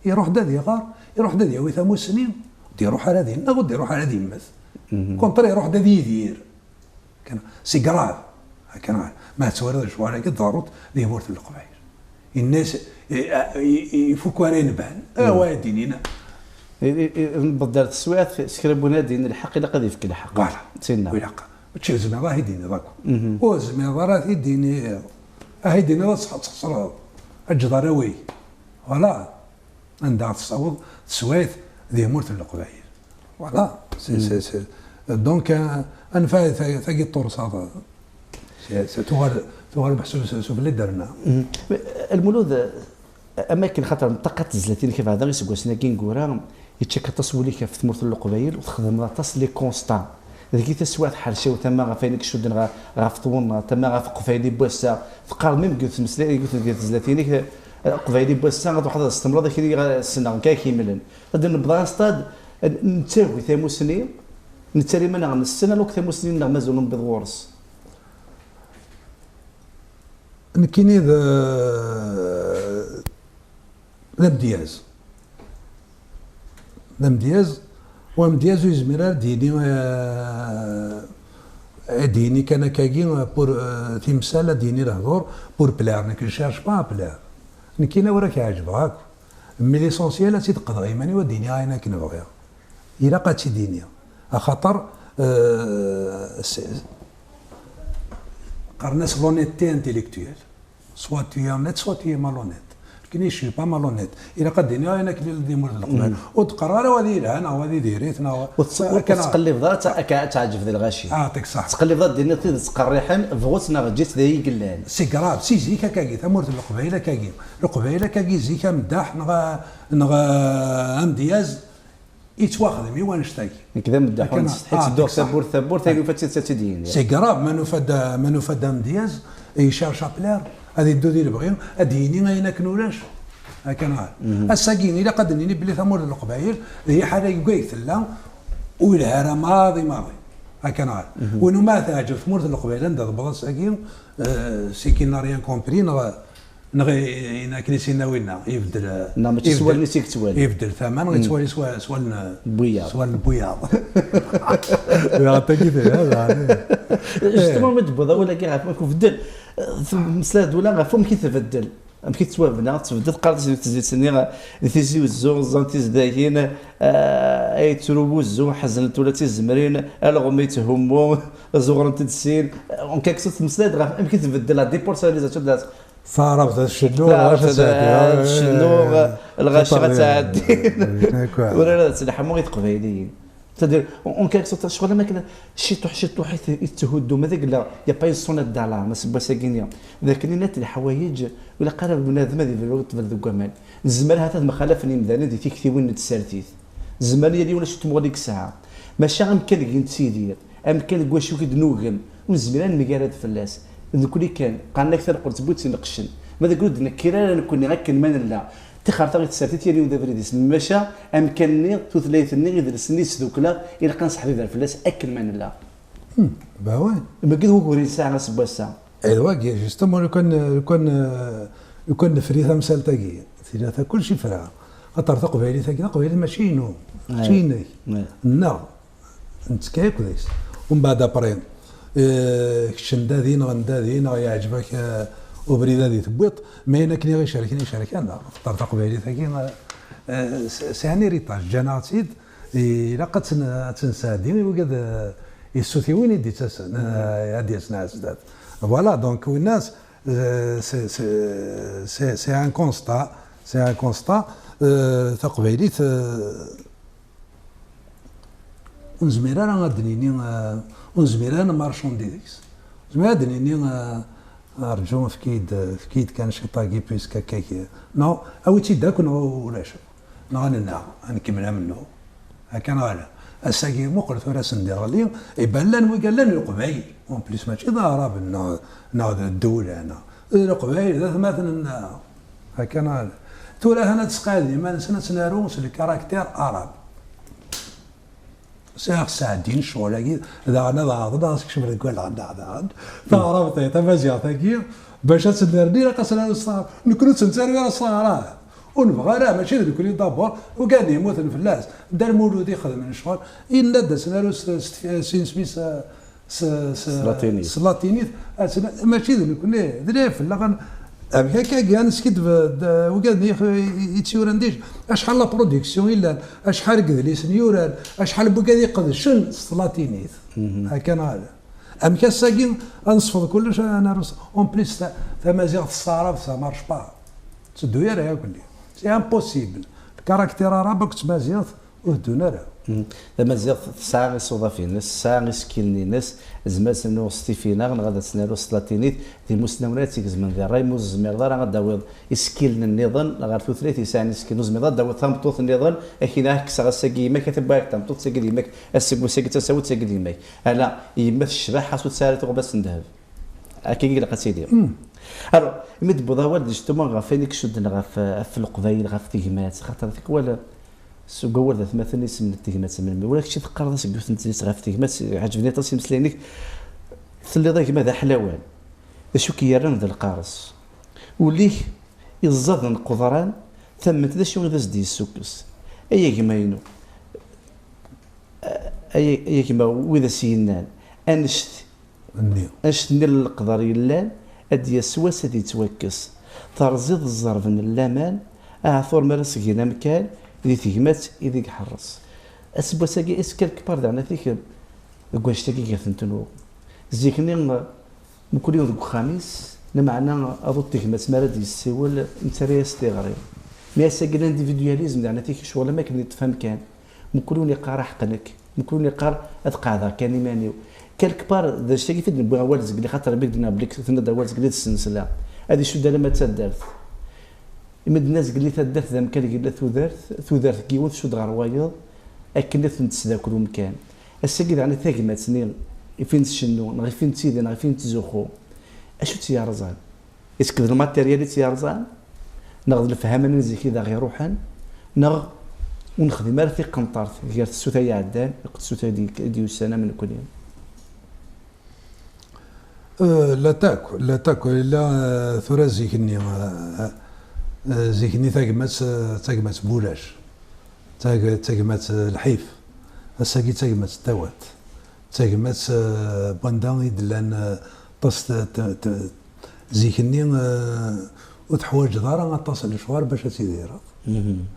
iruḥ-d ad iɣer, iruḥ-d ad yawi tamussni, ur d-iruḥ ara ad ineɣ, ur d-iruḥ ara ad immet. Contraire, iruḥ-d ad yidir. C'est grave. Akken ma tettwaliḍ lecɣal-agi ḍerrunt di tmurt n Leqbayel. Inna-s, ifuk ara inban. Awa ad d-inin. Newweḍ-d ar teswiɛt, s kra n win ad d-yini lḥeqq, ilaq ad yefk lḥeqq. Voilà. Tinna. Ilaq. Mačči ur tezmireḍ ad t-id-tiniḍ akk. Ur tezmireḍ ara ad t-id-tiniḍ. Ad t-id-tiniḍ ad txesreḍ. Ad teǧǧeḍ arraw-ik. Voilà. Anda ara tessaweḍ teswiɛt di tmurt n Leqbayel. Voilà. Donc, euh, anef, tagi tursaḍ. Tuɣal, tuɣal meḥsub s ufella i d-terna. Lmulud, am akken xaṭer ṭṭaqa n tezlatin-ik beɛda iseggasen-agi ineggura, yeččak aṭas wul-ik ɣef tmurt n Leqbayel, u txedmeḍ aṭas les constats. Dagi taswiɛt ḥercaw, tama ɣef wayen i icudden ɣef twennaḍt, tama ɣef Uqbayli n wass-a. Teqqareḍ même deg tmeslay, deg tezlatin-ik, Uqbayli n wass-a, ad ruḥeḍ ad as-temleḍ akken i ssneɣ, nekk ad k-imlen. Ad d-nebḍa un stade, nettagi tamusni, nettali iman-nneɣ nessen, alors que tamusni-nneɣ mazal ur newwiḍ ɣur-s. Nekkini d, d amedyaz. D amedyaz, u amedyaz ur yezmir ara ad d-yini, eh, ad d-yini kan akkagi, eh, pour, eh, timsal, ad d-yini lehdur pour plaire. Nekk je cherche pas à plaire. Nekkini ur ak-ɛejbeɣ akk. Mais l'essentiel ad tt-id-qedɣeɣ iman-iw, ad d-iniɣ ayen akken bɣiɣ. Ilaq ad tt-id-iniɣ. Axaṭer, eh, s-, qqaren-as l'honnêteté intellectuelle. Soit tu es honnête, soit tu es malhonnête. Nekkini je suis pas malhonnête. Ilaq ad d-iniɣ ayen akken yella di tmurt n Leqbayel. Ur d-qqareɣ ara wa d yelha, neɣ wa d diri-t, neɣ wa, ur tettqellibeḍ ara ad teɛǧeb d lɣaci. Ah, yeɛṭik ṣṣeḥ. Tettqellibeḍ ad d-tiniḍ tidet qerriḥen, bɣu-tt neɣ eǧǧ-itt, d ayen i yellan. C'est grave, si zik akkagi, tamurt n Leqbayel akkagi. Leqbayel akkagi zik ameddaḥ, neɣ, neɣ, eh, amedyaz, yettwaxdem i wannect-agi. Nekk d ameddaḥ, ur nsetḥi, ttedduɣ tawwurt tawwurt, ayen ufiɣ d tidet ad tt-id-yini. C'est grave, ma nufa-d, ma nufa-d amedyaz i cherche à plaire, ad iddu di lebɣi, ad d-yini ayen akken ulac. Akken ɣer. Ass-agi, ilaq ad d-nini belli tamurt n Leqbayel, d liḥala deg wayeg tella, ur yelha ara maḍi maḍi. Akken ɣer. Win umi teɛǧeb tmurt n Leqbayel, anda tewweḍ ass-agi, euh, c'est qu'il n'a rien compris, neɣ Neɣ i-, i-, akken i s-yenna winna, ibeddel, neɣ mačči s wallen-is i yettwali. Ibeddel tama, neɣ yettwali s wa-, s wallen, s wallen n wiyaḍ. Wiyaḍ tagi tella, daɣen. Justement, ma d-tewwiḍ awal-agi ɣef wamek ubeddel, eh, tmeslayeḍ-d ula ɣef wamek i tbeddel, amek i tettwabna, tbeddel, teqqareḍ di tezlit-nni, di Tizi Wezzu, ẓẓan tizdayin, eh, ay yettru wuzzu, ḥeznen-t ula d tizemrin, alɣem yetthummu, zuɣrent-d sin. En quelque sorte, tmeslayeḍ ɣef amek i tbeddel, la dépersonnalisation de la Taɛrabt ad tcennu, lɣaci ad tɛeddi. Ad tcennu, lɣaci ad tɛeddi. Ur ara ad tleḥmu i teqbayliyin. C'est-à-dire, en, en quelque sorte, ccɣel am akken ciṭuḥ, ciṭuḥ i t-, i tetthuddu, ma d agella, y a pas une sonnette d'alarme, aseggas-agi-nni. D akken i nna-t leḥwayeǧ, ur ilaq ara bnadem ad iberru ṭṭbel deg waman. Nezmer ahat ad mxalafen yimdanen di tiktiwin n tsertit. Zemren yal yiwen acu n tmuɣli i yesɛa. Maca amkan deg i nettidir, amkan deg wacu i d-nugem, ur nezmir ad nemgarad fell-as. D nekkni kan, qqaren-ak talqut n wid ineqqcen. Ma deg ur d-nekkir ara nekkni akken ma nella, tixert-a i tsertit yal yiwen d abrid-is. Maca amkan-nni, tutlayt-nni, idles-nni, isdukla, ilaq ad nesseḥbiber fell-as akken ma nella. Hmm, bah ouais. Mbeɛd wugur i nesɛa ass n wass-a. Eh, d wagi, justement, lukan, lukan, lukan nefri tamsalt-agi, tili ta kullec ifra. Xaṭer taqbaylit-agi, taqbaylit mačči inu, mačči inek. Nneɣ. Nettekka akk deg-s. Umbeɛd, après, eh, kečč nda din, neɣ nda din, neɣ yeɛǧeb-ak, eh, ubrid ad i-tewwiḍ, ma ayen akken i ɣ-icerken, icerken-aɣ. Xaṭer taqbaylit-agi, eh, eh, s-, sɛan héritage, ǧǧan-aɣ-tt-id, ilaq ad tt-n-, ad tt-nesɛeddi i wigad, eh, i ssutiwin i d-ittasen, eh, ad d-yasen ar zdat. Voilà, donc, winna, eh, c'est, c'est, c'est, c'est un constat, c'est un constat, eh, taqbaylit, eh, ur nezmir ara ad d-nini, eh, ur nezmir ara ad nmarcandi deg-s. Nezmir ad d-nini, eh, rǧu, efk-iyi-d, efk-iyi-d kan ciṭ-agi, puisque akka-k. Non, awi-tt-id akk, neɣ ulac. Neɣ ad nennaɣ, ad nkemmel amennuɣ. Akka neɣ ala? Ass-agi, muqel tura asen d-iɣli, iban llan wigad llan Leqbayel. En plus, mačči d Aɛraben neɣ, neɣ d ddewla, neɣ d Leqbayel, d atmaten-nneɣ. Akka neɣ ala? Tura, atan ad sqeɛden iman-nsen, ad tt-naru s le caractère arabe. Sɛiɣ sɛeddin ccɣel-agi, daɣen ad ɛerḍen ad sekcmen deg wallaɣ-nneɣ daɣen. Taɛrabt-agi, tamaziɣt-agi, bac ad tt-nerni, ilaq ad s-naru s taɛrabt. Nekni ur tt-nettaru ara s taɛrabt. Ur nebɣi ara, mačči d nekni d'abord, ugaden yemmuten fell-as. Dda Lmulud ixedmen ccɣel, yenna-d ad s-naru s, s, s, s, s, s, s latinit. S latinit, ad s-, mačči d nekni, d lɛib fell-aɣ. Amek akka, ad neskiddeb, d, ugaden i, i, i tt-yuran déjà, acḥal la production yellan, acḥal n yedlisen yuran, acḥal n wigad iqedcen s tlatinit. Akka neɣ ala? Amek ass-agi ad nesfeḍ kullec, ad naru s, en plus, ta-, tamaziɣt s taɛrabt, ça marche pas. Tteddu ara yakk-nni. C'est impossible. Le caractère arabe akked tmaziɣt ur teddun ara. Tamaziɣt tesɛa isuḍaf-ines, tesɛa isekkilen-ines, nezmer ad tt-naru s tifinaɣ neɣ ad tt-naru s tlatinit. D imusnawen ara tt-igezmen di ṛṛay, ma ur tezmireḍ ara ad d-tawiḍ isekkilen nniḍen ɣer tutlayt yesɛan isekkilen, ur tezmireḍ ad d-tawiḍ tameṭṭut nniḍen, ak-iniɣ, ak-kkseɣ ass-agi yemma-k, a tabbaɛt tameṭṭut, ass-agi d yemma-k, ass-agi, ass-agi d tasawit, ass-agi d yemma-k. Ala, yemma tecbeḥ, xas ur tesɛi ara tuɣmas n ddheb. Akka i ilaq ad tili. Alors, imi d-tewwiḍ awal, justement, ɣef wayen i icudden ɣef, ɣef leqbayel, ɣef tegmat, xaṭer tikwal, seg wawal d atmaten isem n tegmat melmi. Ula kečči teqqareḍ-as deg yiwet n tezlit ɣef tegmat, ɛeǧben-iyi aṭas imeslayen-ik. Telliḍ a gma d aḥlawan. D acu k-yerran d lqares? Ul-ik iẓẓaden qeḍran, tamment d acu i d as-d-yessukkes? Ay a gma-inu, ay, ay a gma, wid as-yennan, annect Nni. Annect-nni n leqder yellan, ad d-yas wass ad yettwakkes. Terẓiḍ zzerb n laman, aɛtur mi ara s-gen amkan, di tegmat ideg iḥerres. Ass n wass-agi, est-ce quelque part daɣen a tikem deg wannect-agi i tent-nuɣ? Zik-nni, mkul yiwen deg uxxam-is, lameɛna aḍu n tegmat mi ara d-yessiwel, nettarra-yas tiɣri. Mi ass-agi, l'individualisme daɣen a tikem, ccɣel am akken yeṭṭef amkan. Mkul yiwen iqqar aḥeq nekk, mkul yiwen iqqar ad qeɛdeɣ kan iman-iw. Quelque part, d annect-agi i d-newwi awal zgelli, xaṭer Rebbi i d-yenna belli tenna-d awal zgelli d ssensla. Ad icudd alamma d taddart. Imi d-nenna zgelli taddart d amkan i yella tudert, tudert n yiwen tcudd ɣer wayeḍ, akken i ten-tesdakel umkan. Ass-agi daɣen i tagmat-nni, i fin tcennu, neɣ i fin tidi, neɣ i fin tettzuxxu. Acu tt-yerẓan? Est-ce que d lmatéryal i tt-yerẓan? Neɣ d lefhama-nni n zik i d aɣ-iruḥen? Neɣ ur nexdim ara tiqenṭert gar tsuta iɛeddan akked tsuta i d-, i d-yusan am nekni? Euh, la takk, la takk, illa, euh, tura zik-nni, euh, euh, zik-nni tagmat, euh, d tagmat n wulac. Tag-, d tagmat, euh, lḥif. Ass-agi d tagmat n tawant. D tagmat, euh, n wanda i d-llan, euh, aṭas t-, t-, t-, zik-nni, euh, ur teḥwaǧeḍ ara aṭas n lecɣal bac ad tidireḍ.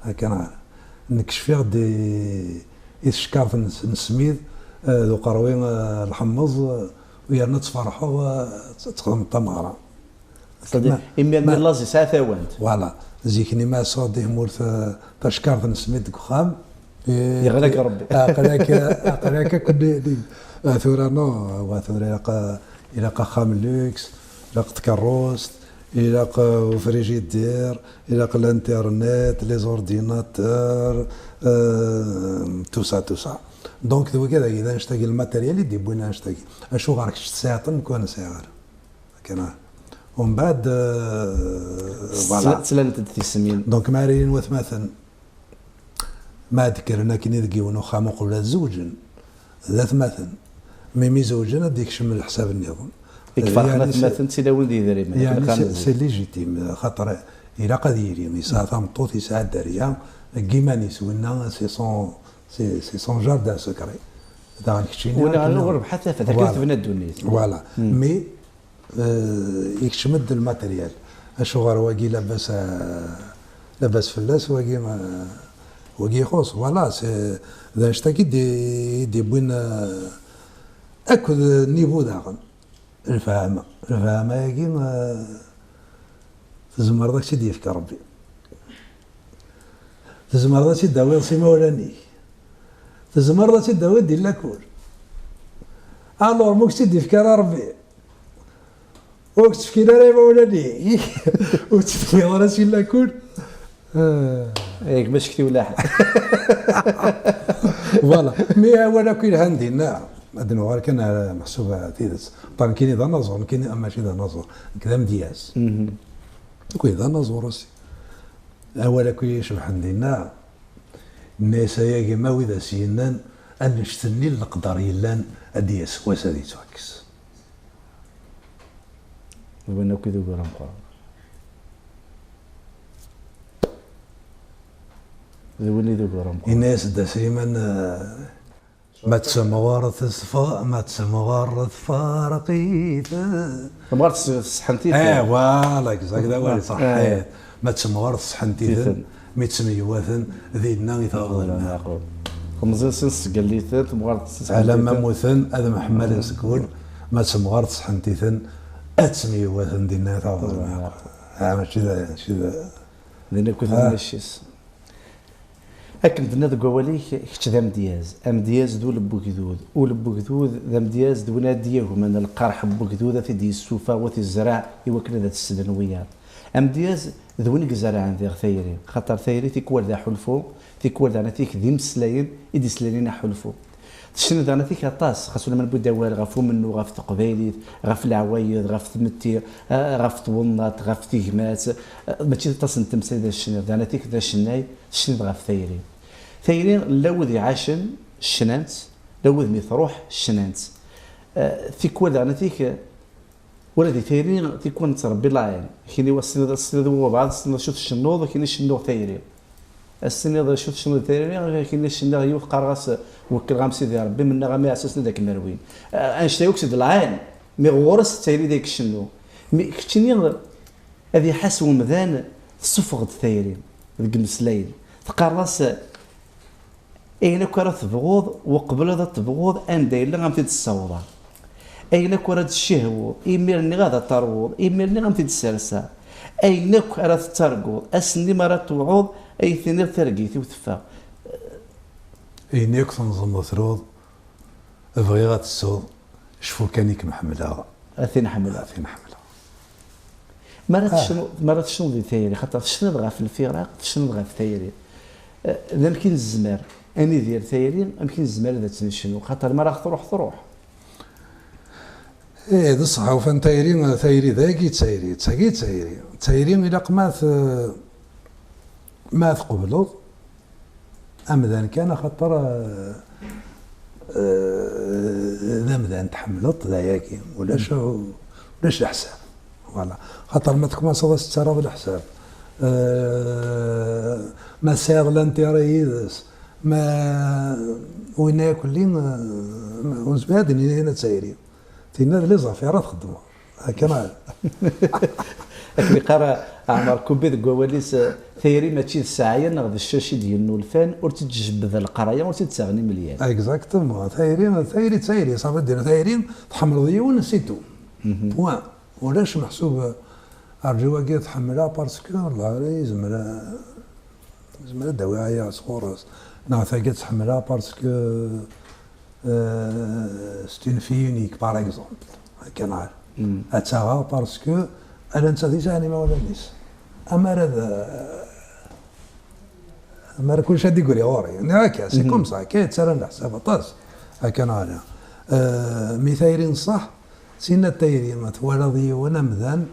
Akka neɣ ala? Nekk cfiɣ-d i, i tcekkart n, n ssmid, euh, d uqerwi, euh, lḥemmeẓ, euh, u yerna ad tferḥeḍ, euh, ad txedmeḍ tameɣra. C'est-à-dire, imir-nni laẓ yesɛa tawant. Voilà. Zik-nni ma tsuɣ-d i tmurt, eh, tacekkart n ssmid deg uxxam, eh, yeɣlak Rebbi. Aql-ak, aql-ak akk di, di, ah, tura, non, wa tura ilaq, ilaq axxam luxe, ilaq tkerrust, ilaq, eh, ufrijidir, ilaq l'internet, les ordinateurs, euh, tout ça, tout ça. Donc, d wigad-agi, d annect-agi, le matériel i d-yewwin annect-agi. Acuɣer kečč tesɛiḍ-ten, nekk ur nesɛiɣ ara? Akken, ah. Umbeɛd, euh, voilà. Ttla-, ttlalent-d tismin. Donc, ma ara ilin watmaten, ma ad kkren akkenni deg yiwen uxxam uqbel ad zewǧen, d atmaten. Mi, mi zewǧen, ad d-ikcem leḥsab nniḍen. I iferqen atmaten d tilawin d yedrimen, yeɛni, c'est, c'est légitime, xaṭer ilaq ad yili, yesɛa tameṭṭut, yesɛa dderya, deg yiman-is, winna, c'est son, c'est, c'est son jardin secret. Daɣen keččini. Win akken ur rebḥa tafat, akken, voilà, tebna ddunit. Voilà. Mais, euh, ikcem-d lmatéryal. Acuɣer wagi labas, euh, labas fell-as, wagi, euh, wagi ixuṣ. Voilà, c'est, d annect-agi i d-, i d-yewwin, euh, akked niveau daɣen. Lefhama. Lefhama-agi, euh, tzemreḍ ad k-tt-id-yefk Rebbi. Tzemreḍ ad tt-id-tawiḍ s imawlan-ik. Tzemreḍ ad tt-id-tawiḍ di lakul. Alors, ma ur k-tt-id-yefki ara Rebbi, ur k-tt-fkin ara imawlan-ik, ur tt-tefkiḍ ara si lakul, ah. Yak ma cekti ulaḥ. Voilà. Mi awal akk yelhan dinna, ad nuɣal kan ar meḥsub tidet. Ṭa nekkini d anaẓur, nekkini mačči d anaẓur, nekk d amedyaz. Nekkini d anaẓur aussi. Awal akk icebḥen dinna, nna-yas ay agma wid as-yennan annect-nni n leqder yellan ad d-yas wass ad yettwakkes. D win akk i d ugur ameqqran. D win i d ugur ameqqran. Yenna-yas Dda Sliman, eh, ma tsemɣer tesfa, ma tsemɣer tfarq-it. Temɣer tesseḥent-it. Eh, voilà, exact, d awal ṣaḥḥit. Ma tsemɣer tesseḥent-iten, mi ttemyewwaten, dinna i tafeḍ lmeɛqul. Temẓi-nsen tesgel-iten, temɣer tesseḥent-iten. Alamma mmuten, ad mḥemmalen seg wul, ma tsemɣer tesseḥent-iten, ad ttemyewwaten, dinna i tafeḍ lmeɛqul. Ah, mačči d, mačči d. Din akk i tenna cci-s. Akken d-tenniḍ deg wawal-ik, kečč d amedyaz. Amedyaz d ul n wegdud. Ul n wegdud d amedyaz, d win ara d-yagmen lqerḥ n wegdud, ad t-id-yessufeɣ u ad t-izreɛ i wakken ad t-slen wiyaḍ. Amedyaz d win i izerrɛen diɣ tayri, xaṭer tayri tikwal d aḥulfu, tikwal daɣen atik d imeslayen i d-islayen aḥulfu. Tecniḍ daɣen atik aṭas, xas ulamma newwi-d awal ɣef umennuɣ, ɣef teqbaylit, ɣef leɛwayed, ɣef tmetti, eh, ɣef twennaḍt, ɣef tegmat, eh, mačči d aṭas n temsal i d tecniḍ, daɣen atik d acennay, tecniḍ ɣef tayri. Tayri, la wid iɛacen, cnan-tt, la wid mi truḥ, cnan-tt. Eh, tikwal daɣen atik, ula di tayri tikwal nettrebbi laɛin. Kini wa tessiniḍ, tessiniḍ i wabɛaḍ, tessiniḍ acu tcennuḍ, kini cennuɣ tayri. Ad s-tiniḍ acu tcennuḍ di tayri, kini cenniɣ yiwet qqareɣ-as wekleɣ-am Sidi Ṛebbi, mennaɣ-am iɛessasen ad k-merwin. Annect-a akk d laɛin, mi ɣur-s d tayri d ay icennu. Mi keččini ad iḥas wemdan, tessufeɣ-d tayri deg imeslayen. Teqqareḍ-as, ayen akk ara tebɣuḍ, uqbel ad tebɣuḍ, anda yella am t-id-ssawḍeɣ. Ayen akk ara d-tcehwuḍ, imir-nni ad t-terwuḍ, imir-nni am t-id-sserseɣ. Ayen akk ara tettarguḍ, ass-nni mi ara tewɛuḍ, ay tiniḍ targit-iw teffeɣ. Ayen akk tenẓmeḍ truḍ, bɣiɣ ad tessuḍ, cfu kan i kem-ḥemmleɣ. A tin ḥemmleɣ. A tin ḥemmleɣ. Mi ara tecnuḍ, mi ara tecnuḍ di tayri, xaṭer tecniḍ ɣef lfiraq, tecniḍ ɣef tayri. Eh, d amek i nezmer ad nidir tayri, amek i nezmer ad tt-necnu, xaṭer mi ara truḥ, truḥ. Ih, d ṣṣeḥ, ufan tayri, tayri dagi d tayri, d tagi d tayri. Tayri ilaq ma t-, ma tqebleḍ, amdan kan, axaṭer, eh, eh, d amdan tḥemmleḍ, d ayagi, ulac, ulac leḥsab. Voilà. Xaṭer ma tekmaseḍ ad s-tettarraḍ leḥsab, eh, ma tesɛiḍ l'intérêt yid-s, ma winna akk-lli, eh, ur nezmir ad d-nini d tayri. Tinna d les affaires ara txeddmeḍ. Akken ara. Akken iqqar Ɛmer Kubi deg wawal-is, tayri mačči d sseɛya neɣ d ccac i d-yennulfan, ur tt-id-tjebbed leqraya, ur tt-id-ttaɣen imelyan. Exactement. Tayri, tayri d tayri. Ça veut dire, tayri tḥemmleḍ yiwen, c'est tout. Point. Ulac meḥsub, rǧu-agi tḥemmleɣ parce que, Allah, yezmer, yezmer ad d-awiɣ aya sɣur-s. Neɣ tagi tḥemmleɣ parce que, euh, c'est une fille unique, par exemple. Akken ar. Ad tt-aɣeɣ parce que ala nettat i sɛan imawlan-is. Amar ad, amar kullec ad d-igri ɣur-i. Nniɣ akka, c'est comme ça, akka i ttarran leḥsab aṭas. Akken ara. Euh, mi tayri n ṣṣeḥ, tinna tayri, ma twalaḍ yiwen amdan,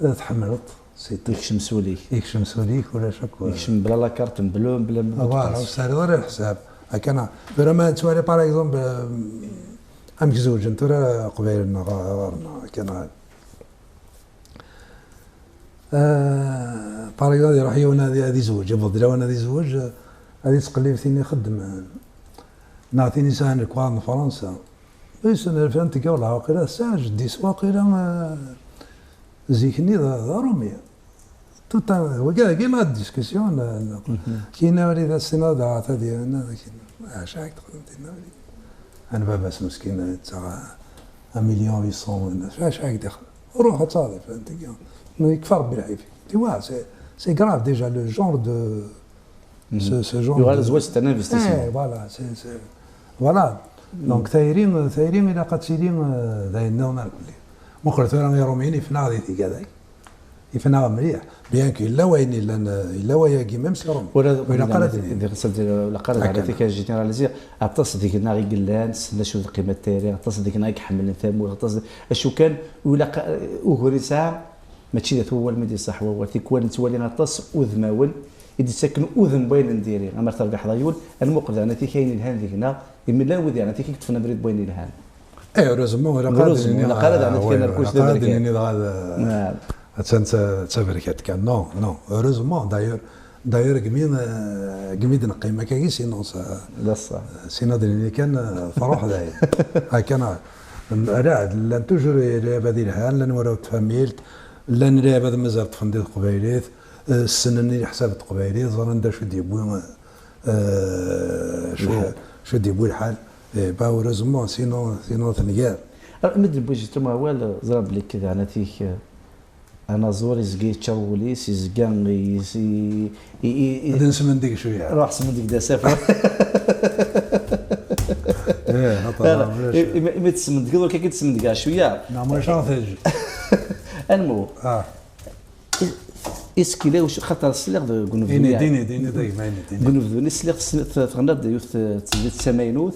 euh, tḥemmleḍ. Yekcem s ul-ik. Yekcem s ul-ik, ulac akk. Yekcem bla la carte bleue, bla. Voilà, ur tesɛiḍ ara leḥsab. Akken, tura ma nettwali, par exemple, euh, amek zewǧen tura Qbayel-nneɣ ɣer-, ɣer-neɣ, akken. Euh, par exemple, iruḥ yiwen ad, ad izewǧ, yewweḍ lawan ad izewǧ, euh, ad yettqellib tin ixeddmen, neɣ tin yesɛan lekwaɣeḍ n Fransa. Wissen, rfant deg waqila tesɛa jeddi-s waqila, euh, zik-nni d, d aṛumi. Tout un, wagi, wagi la discussion, la, la. Kina wali da sina da ta di, na, kina. Ah, acu i texdem tinna wali? An baba-s meskin, yettaɣ un million huit cent, acu i texdem? Ruḥ ad taḍif, anti. Mais yekfa Rebbi lḥif. Tu vois, c'est, c'est grave déjà le genre de, ce, ce genre. Yuɣal de zzwaǧ d un investissement. Eh, voilà, c'est, c'est, voilà. Donc tayri, tayri ilaq ad tili, euh, d ayen nniḍen ar kulli. Muqel tura Iṛumiyen ifen-aɣ di tigad-agi. Ifen-aɣ mliḥ, bien que yella wayen yellan, yella wayagi, même si Rome. Ur ilaq ara ad nini. Ilaq ara ad nini. Aṭas deg-neɣ i yellan, ssnen acu d qima n tayri, aṭas deg-neɣ i iḥemmlen tamurt, aṭas d-, acu kan, ur ilaq, ugur yesɛa, mačči d at wawal mi d-iṣaḥ wawal, tikwal nettwali aṭas udmawen i d-yettaken udem n wayen n diri, amer terbiḥeḍ a yiwen, ad nmuqel daɣen atik ayen ilhan deg-neɣ, imi llan wid daɣen atik i yeṭṭfen abrid n wayen ilhan. Eh, heureusement, ilaq ad nini, ilaq ara daɣen ad kan arkuc d aberkan. Ad nini daɣ ad, attan d taberkat kan. Non, non, heureusement, d'ailleurs, d'ailleurs, gmi, eh, gmi d-neqqim akka, sinon, sinon ad nini kan, eh, truḥ dayen. Akka, eh, llan toujours lɛibad ilhan, llan warraw n tfamilt, llan lɛibad mazal ṭṭfen di teqbaylit, eh, ssnen i leḥsab n teqbaylit, ẓran d acu d-yewwi, eh, acu d-yewwi lḥal. Eh, bah, heureusement, sinon, sinon ad t-nger. Mi d-newwi justement awal, ẓriɣ belli daɣen atik, eh, anaẓur izga yeččur wul-is, izga ad nesmendeg cwiya. Ruḥ smendeg d asafar. Eh, imi tesmendgeḍ ur k-id-smendgeɣ cwiya. Neɣ ma acu ara teǧǧ. Anmu. Est-ce qu'il est, xaṭer sliɣ deg unebdu-nni, deg unebdu-nni sliɣ tɣennaḍ yiwet tezlit d tamaynut.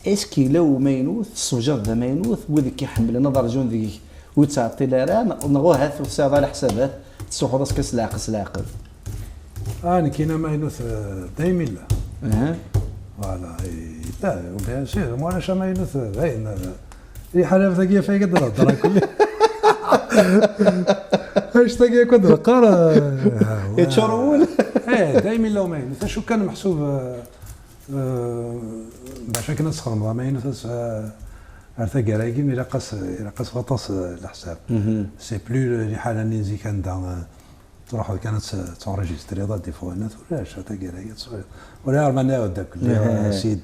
Est-ce qu'il est umaynut, tessewjadeḍ d amaynut, wid i k-iḥemmlen ad rjun deg-k ur yettɛeṭṭil ara, neɣ ahat ur tesɛiḍ ara leḥsabat, tessuxreḍ-as kan s leɛqel s leɛqel? Ah, nekkini amaynut, eh, daymi yella. Voilà, yella, bien sûr, ma ulac amaynut, eh, dayen, eh, iḥalaf dagi ɣef ay d-nehder akk. Anect-agi akk d-neqqar, eh, yeččur wul. Eh, daymi yella umaynut, acu kan meḥsub, eh, eh, bac akken ad txedmeḍ amaynut, eh, ar taggara-agi, ilaq-as, ilaq-as waṭas, eh, leḥsab. C'est plus liḥala-nni n zik anda, eh, Truḥeḍ kan ad tenrejistriḍ, ad d-iffeɣ winna, ulac, a taggara-agi ad tesɛuḍ. Ulayɣer ma nniɣ-d akk lliɣ C D,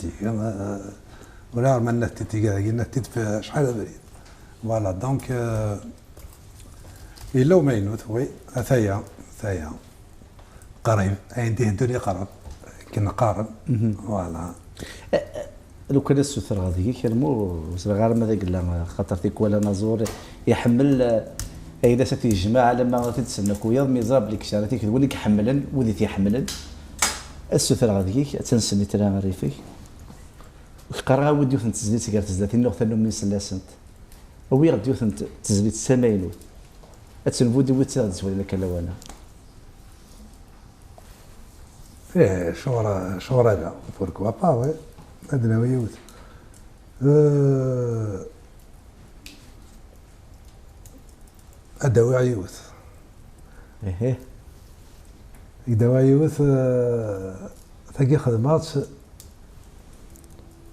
ulayɣer ma nniɣ-t-id tigara-agi, nniɣ-t-id f acḥal abrid. Voilà, donc, euh, yella umaynut, oui, ataya, ataya. Qrib, ayen d-iheddun iqreb, akken qqaren. Voilà. Lukan ad ssutreɣ deg-k, almu ur ẓriɣ ara ma d agella, xaṭer tikwal anaẓur iḥemmel, eh, ayla-s ad t-yejmeɛ, alamma ad t-id-sennakuyeḍ, mi yeẓra belli kečč ara tiked win i iḥemmlen, wid i t-iḥemmlen. Ad ssutreɣ deg-k, attan snitra rrif-ik. Ur k-qqareɣ awi-d yiwet n tezlit gar tezlatin-nni uɣ tannumi nsell-asent. Awi-yaɣ-d yiwet n tezlit d tamaynut. Ad tenbu d wid tt-iɣ-d-zwalen akka lawan-a. Ih, ccɣel, ccɣel ala, pourquoi pas, oui. Ad d-nawi yiwet. Euh, ad d-awiɣ yiwet. Ihi. Ad d-awiɣ yiwet, euh, tagi xedmeɣ-tt.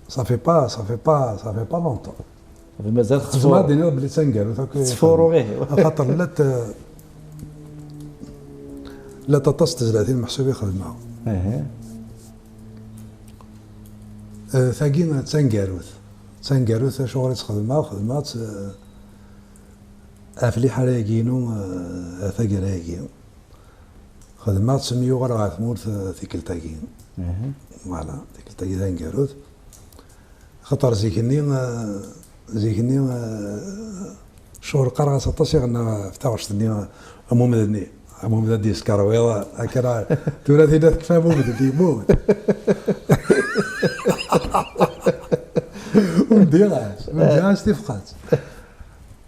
Ça fait pas, ça fait pas, ça fait pas longtemps. Mazal tettfuṛu. Xedmeɣ ad d-iniɣ belli d taneggarut akk. Tettfuṛu, ih. Axaṭer llant, llant aṭas n tezlatin meḥsub i xedmeɣ. Ihi. Eh, tagi d taneggarut. D taneggarut, acuɣer i tt-xedmeɣ? Xedmeɣ-tt, eh, ɣef liḥala-agi-inu, eh, taggara-agi. Xedmeɣ-tt mi yuɣal ɣer tmurt, eh, tikkelt-agi. Voilà, tikkelt-agi taneggarut. Xaṭer zik-nni, eh, zik-nni, eh, ccɣel qqareɣ-as aṭas i ɣenna ɣef taɣect-nni, eh, Amumed-nni. Amumed ad d-yeskerwiḍ, akka ara, tura tinna tekfa Amumed-nni yemmut. Undiɣ-as, undiɣ-as tifqet.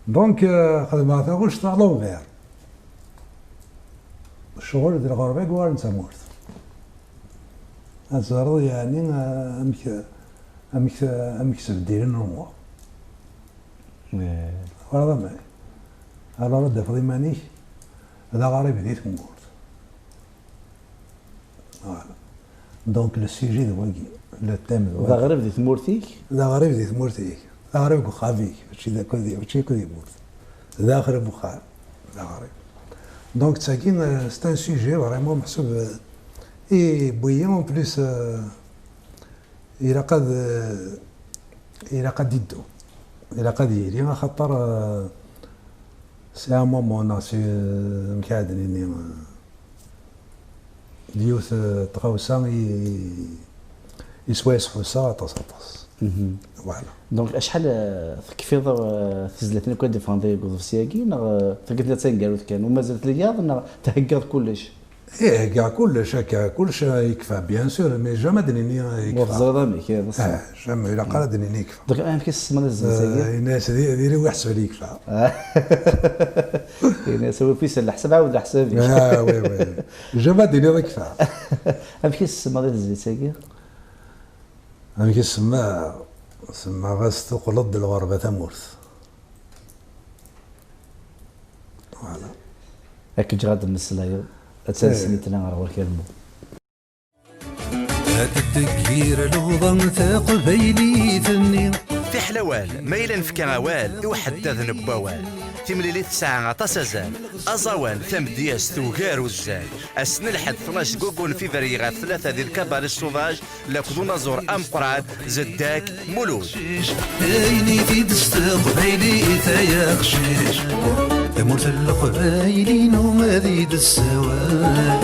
Donc, eh, xedmeɣ taɣect à l'envers. Ccɣel d lɣerba i yuɣalen d tamurt. Ad teẓreḍ yeɛni, eh, amek, amek, amek sbeddilen lumuṛ. Twalaḍ amek? Alors ad d-tafeḍ iman-ik d aɣrib di tmurt. Voilà. Donc le sujet d wagi, le thème d wagi. D aɣrib di tmurt-ik? D aɣrib di tmurt-ik. D aɣrib deg uxxam-ik, mačči d akk di, mačči akk di tmurt. D aɣrib uxxam, d aɣrib. Donc tagi, euh, c'est un sujet vraiment meḥsub, euh, i bouillant, en plus, euh, ilaq ad, euh, ilaq ad iddu. Ilaq ad yili, axaṭer, euh, c'est un moment, neɣ c'est, euh, amek ara d-nini, euh, d yiwet, euh, tɣawsa i, i swayes ḥusseɣ aṭas, aṭas. Voilà. Donc, acḥal, euh, tekfiḍ, euh, tizlatin akk ad d-iffɣen deg uḍebsi-agi, neɣ, euh, taggara-agi d taneggarut kan, u mazal tleggyaḍ, neɣ theggaḍ kullec? Ih, kkaɣ kullec akka, kullec yekfa, bien sûr, mais jamais ad d-nini yekfa. Ur teẓriḍ amek, eh, d ṣṣeḥ. Ah, jamais, ilaq ara ad d-nini yekfa. Donc, amek i tessemmaḍ i tezlit-agi? Eh, yenna-yas, di, diri wi ḥesben yekfa. Ah. Yenna-yas, wi fi sel leḥsab, ɛawed leḥsab-ik. Ah, oui, oui. Jamais ad d-tiniḍ yekfa. Amek i tessemmaḍ i tezlit-agi? Amek i semmaɣ? Semmaɣ-as tuqleḍ-d lɣerba tamurt. Voilà. Ad k-ǧǧeɣ ad d-temmeslayeḍ. Ad tansen i tella ɣer ɣur-k almu. Ad d-teggir luḍa taqbaylit-nni. Fiḥel awal, ma yella nefka awal i uḥeddaden n wawal. Timlilit tesɛa aṭas azal. Aẓawan, tamedyazt, ugar uzzal. Ass n lḥedd, tnac deg waggu n février ɣef tlata di Lkabali Sauvage, lakked unaẓur ameqqran, Zeddak Mulud. Ayen i t-id s teqbaylit ay aqcic. Tamurt n leqbayel-inu ad d-tessawal.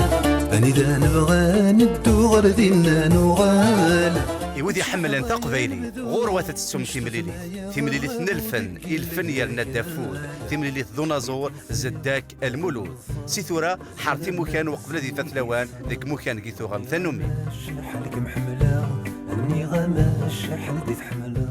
Anida nebɣa neddu ɣer dinna nuɣal. I wid iḥemmlen taqbaylit, ɣur-wat ad tettum timlilit. Timlilit n lfen, i lfen yerna-d afud. Timlilit d unaẓur, Zeddak Lmulud. Si tura, ḥer timukan uqbel ad ifat lawan deg imukan i tuɣem tanumi. Acḥal kem-ḥemmleɣ, nniɣ-am acḥal d i t-ḥemmleɣ.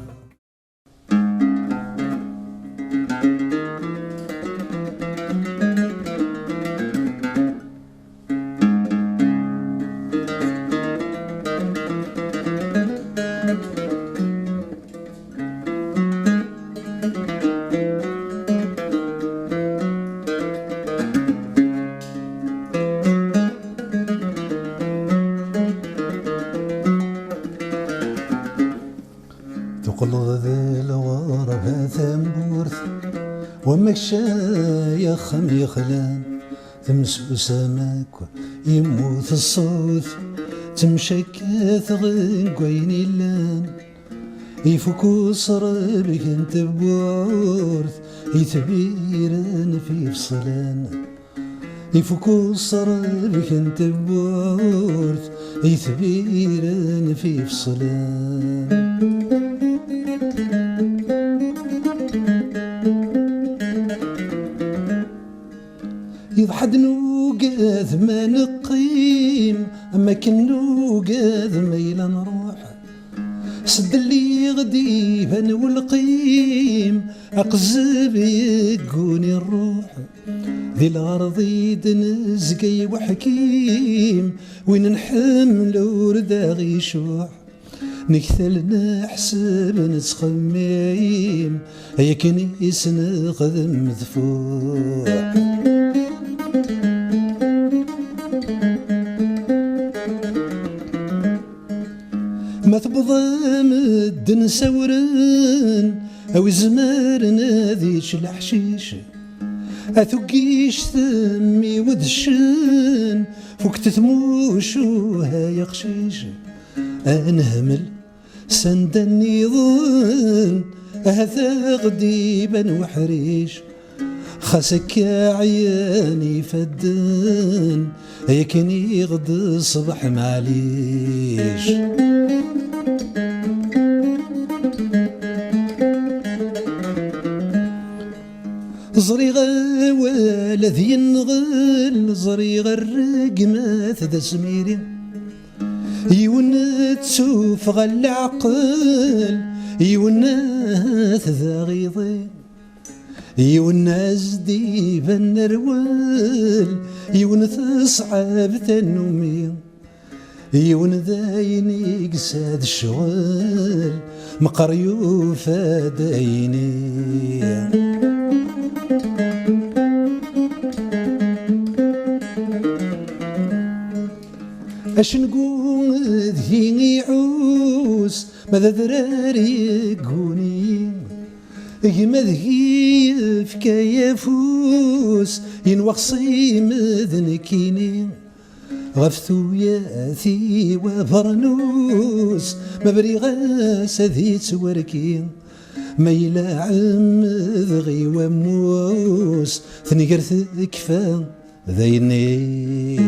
Tuqleḍ di lɣerba tamurt, wamma kečč ay axxam yexlan, temsusam akk, yemmut ṣṣut, ttemcakkateɣ deg wayen illan. Ifuk uṣrebk n tewwurt, itbiren f ifṣlan. Ifuk uṣrebk n tewwurt, itbiren f ifṣlan. Iḍḥa-d nugad ma neqqim, am akken nugad ma yella nruḥ. Sdelliɣ-d iban welqim, aqzeb yegguni rruḥ. Di lɣerḍ i d-nezga i weḥkim, win nḥemmel ur d aɣ-icuḥ. Nektal neḥseb nettxemmim, ay akken i s-nexdem tfuḥ. Ma tewweḍ medden sawren, a wi zemren ad yečč leḥcic. A tuggict mmi-w d ccen, fuket tmucuha ay aqcic. A nehmel s anda nniḍen, ahat a ɣ-d-iban weḥric. Xas akka ɛyan ifadden, akken i ɣ-d-ṣbeḥ maɛlic. Ẓriɣ awal ad yenɣel, ẓriɣ rregmat d asmiri. Yiwen ttufeɣ leɛqel, yiwen ahat d aɣiḍi. Yiwen as-d-iban nerwel, yiwen teṣɛeb tannumi. Yiwen d ayen i yesɛa d ccɣel, meqqar yufa-d ayen i. Acengu deg-i iɛus, ma d adrar yegguni. Gma deg-i yefka afus, yenwa xṣim d nekkini. Ɣef tuyat-iw abernus, ma briɣ-as ad ittwerki. Ma yella ɛemmed ɣi wammus, tenger tekfa d ayenni.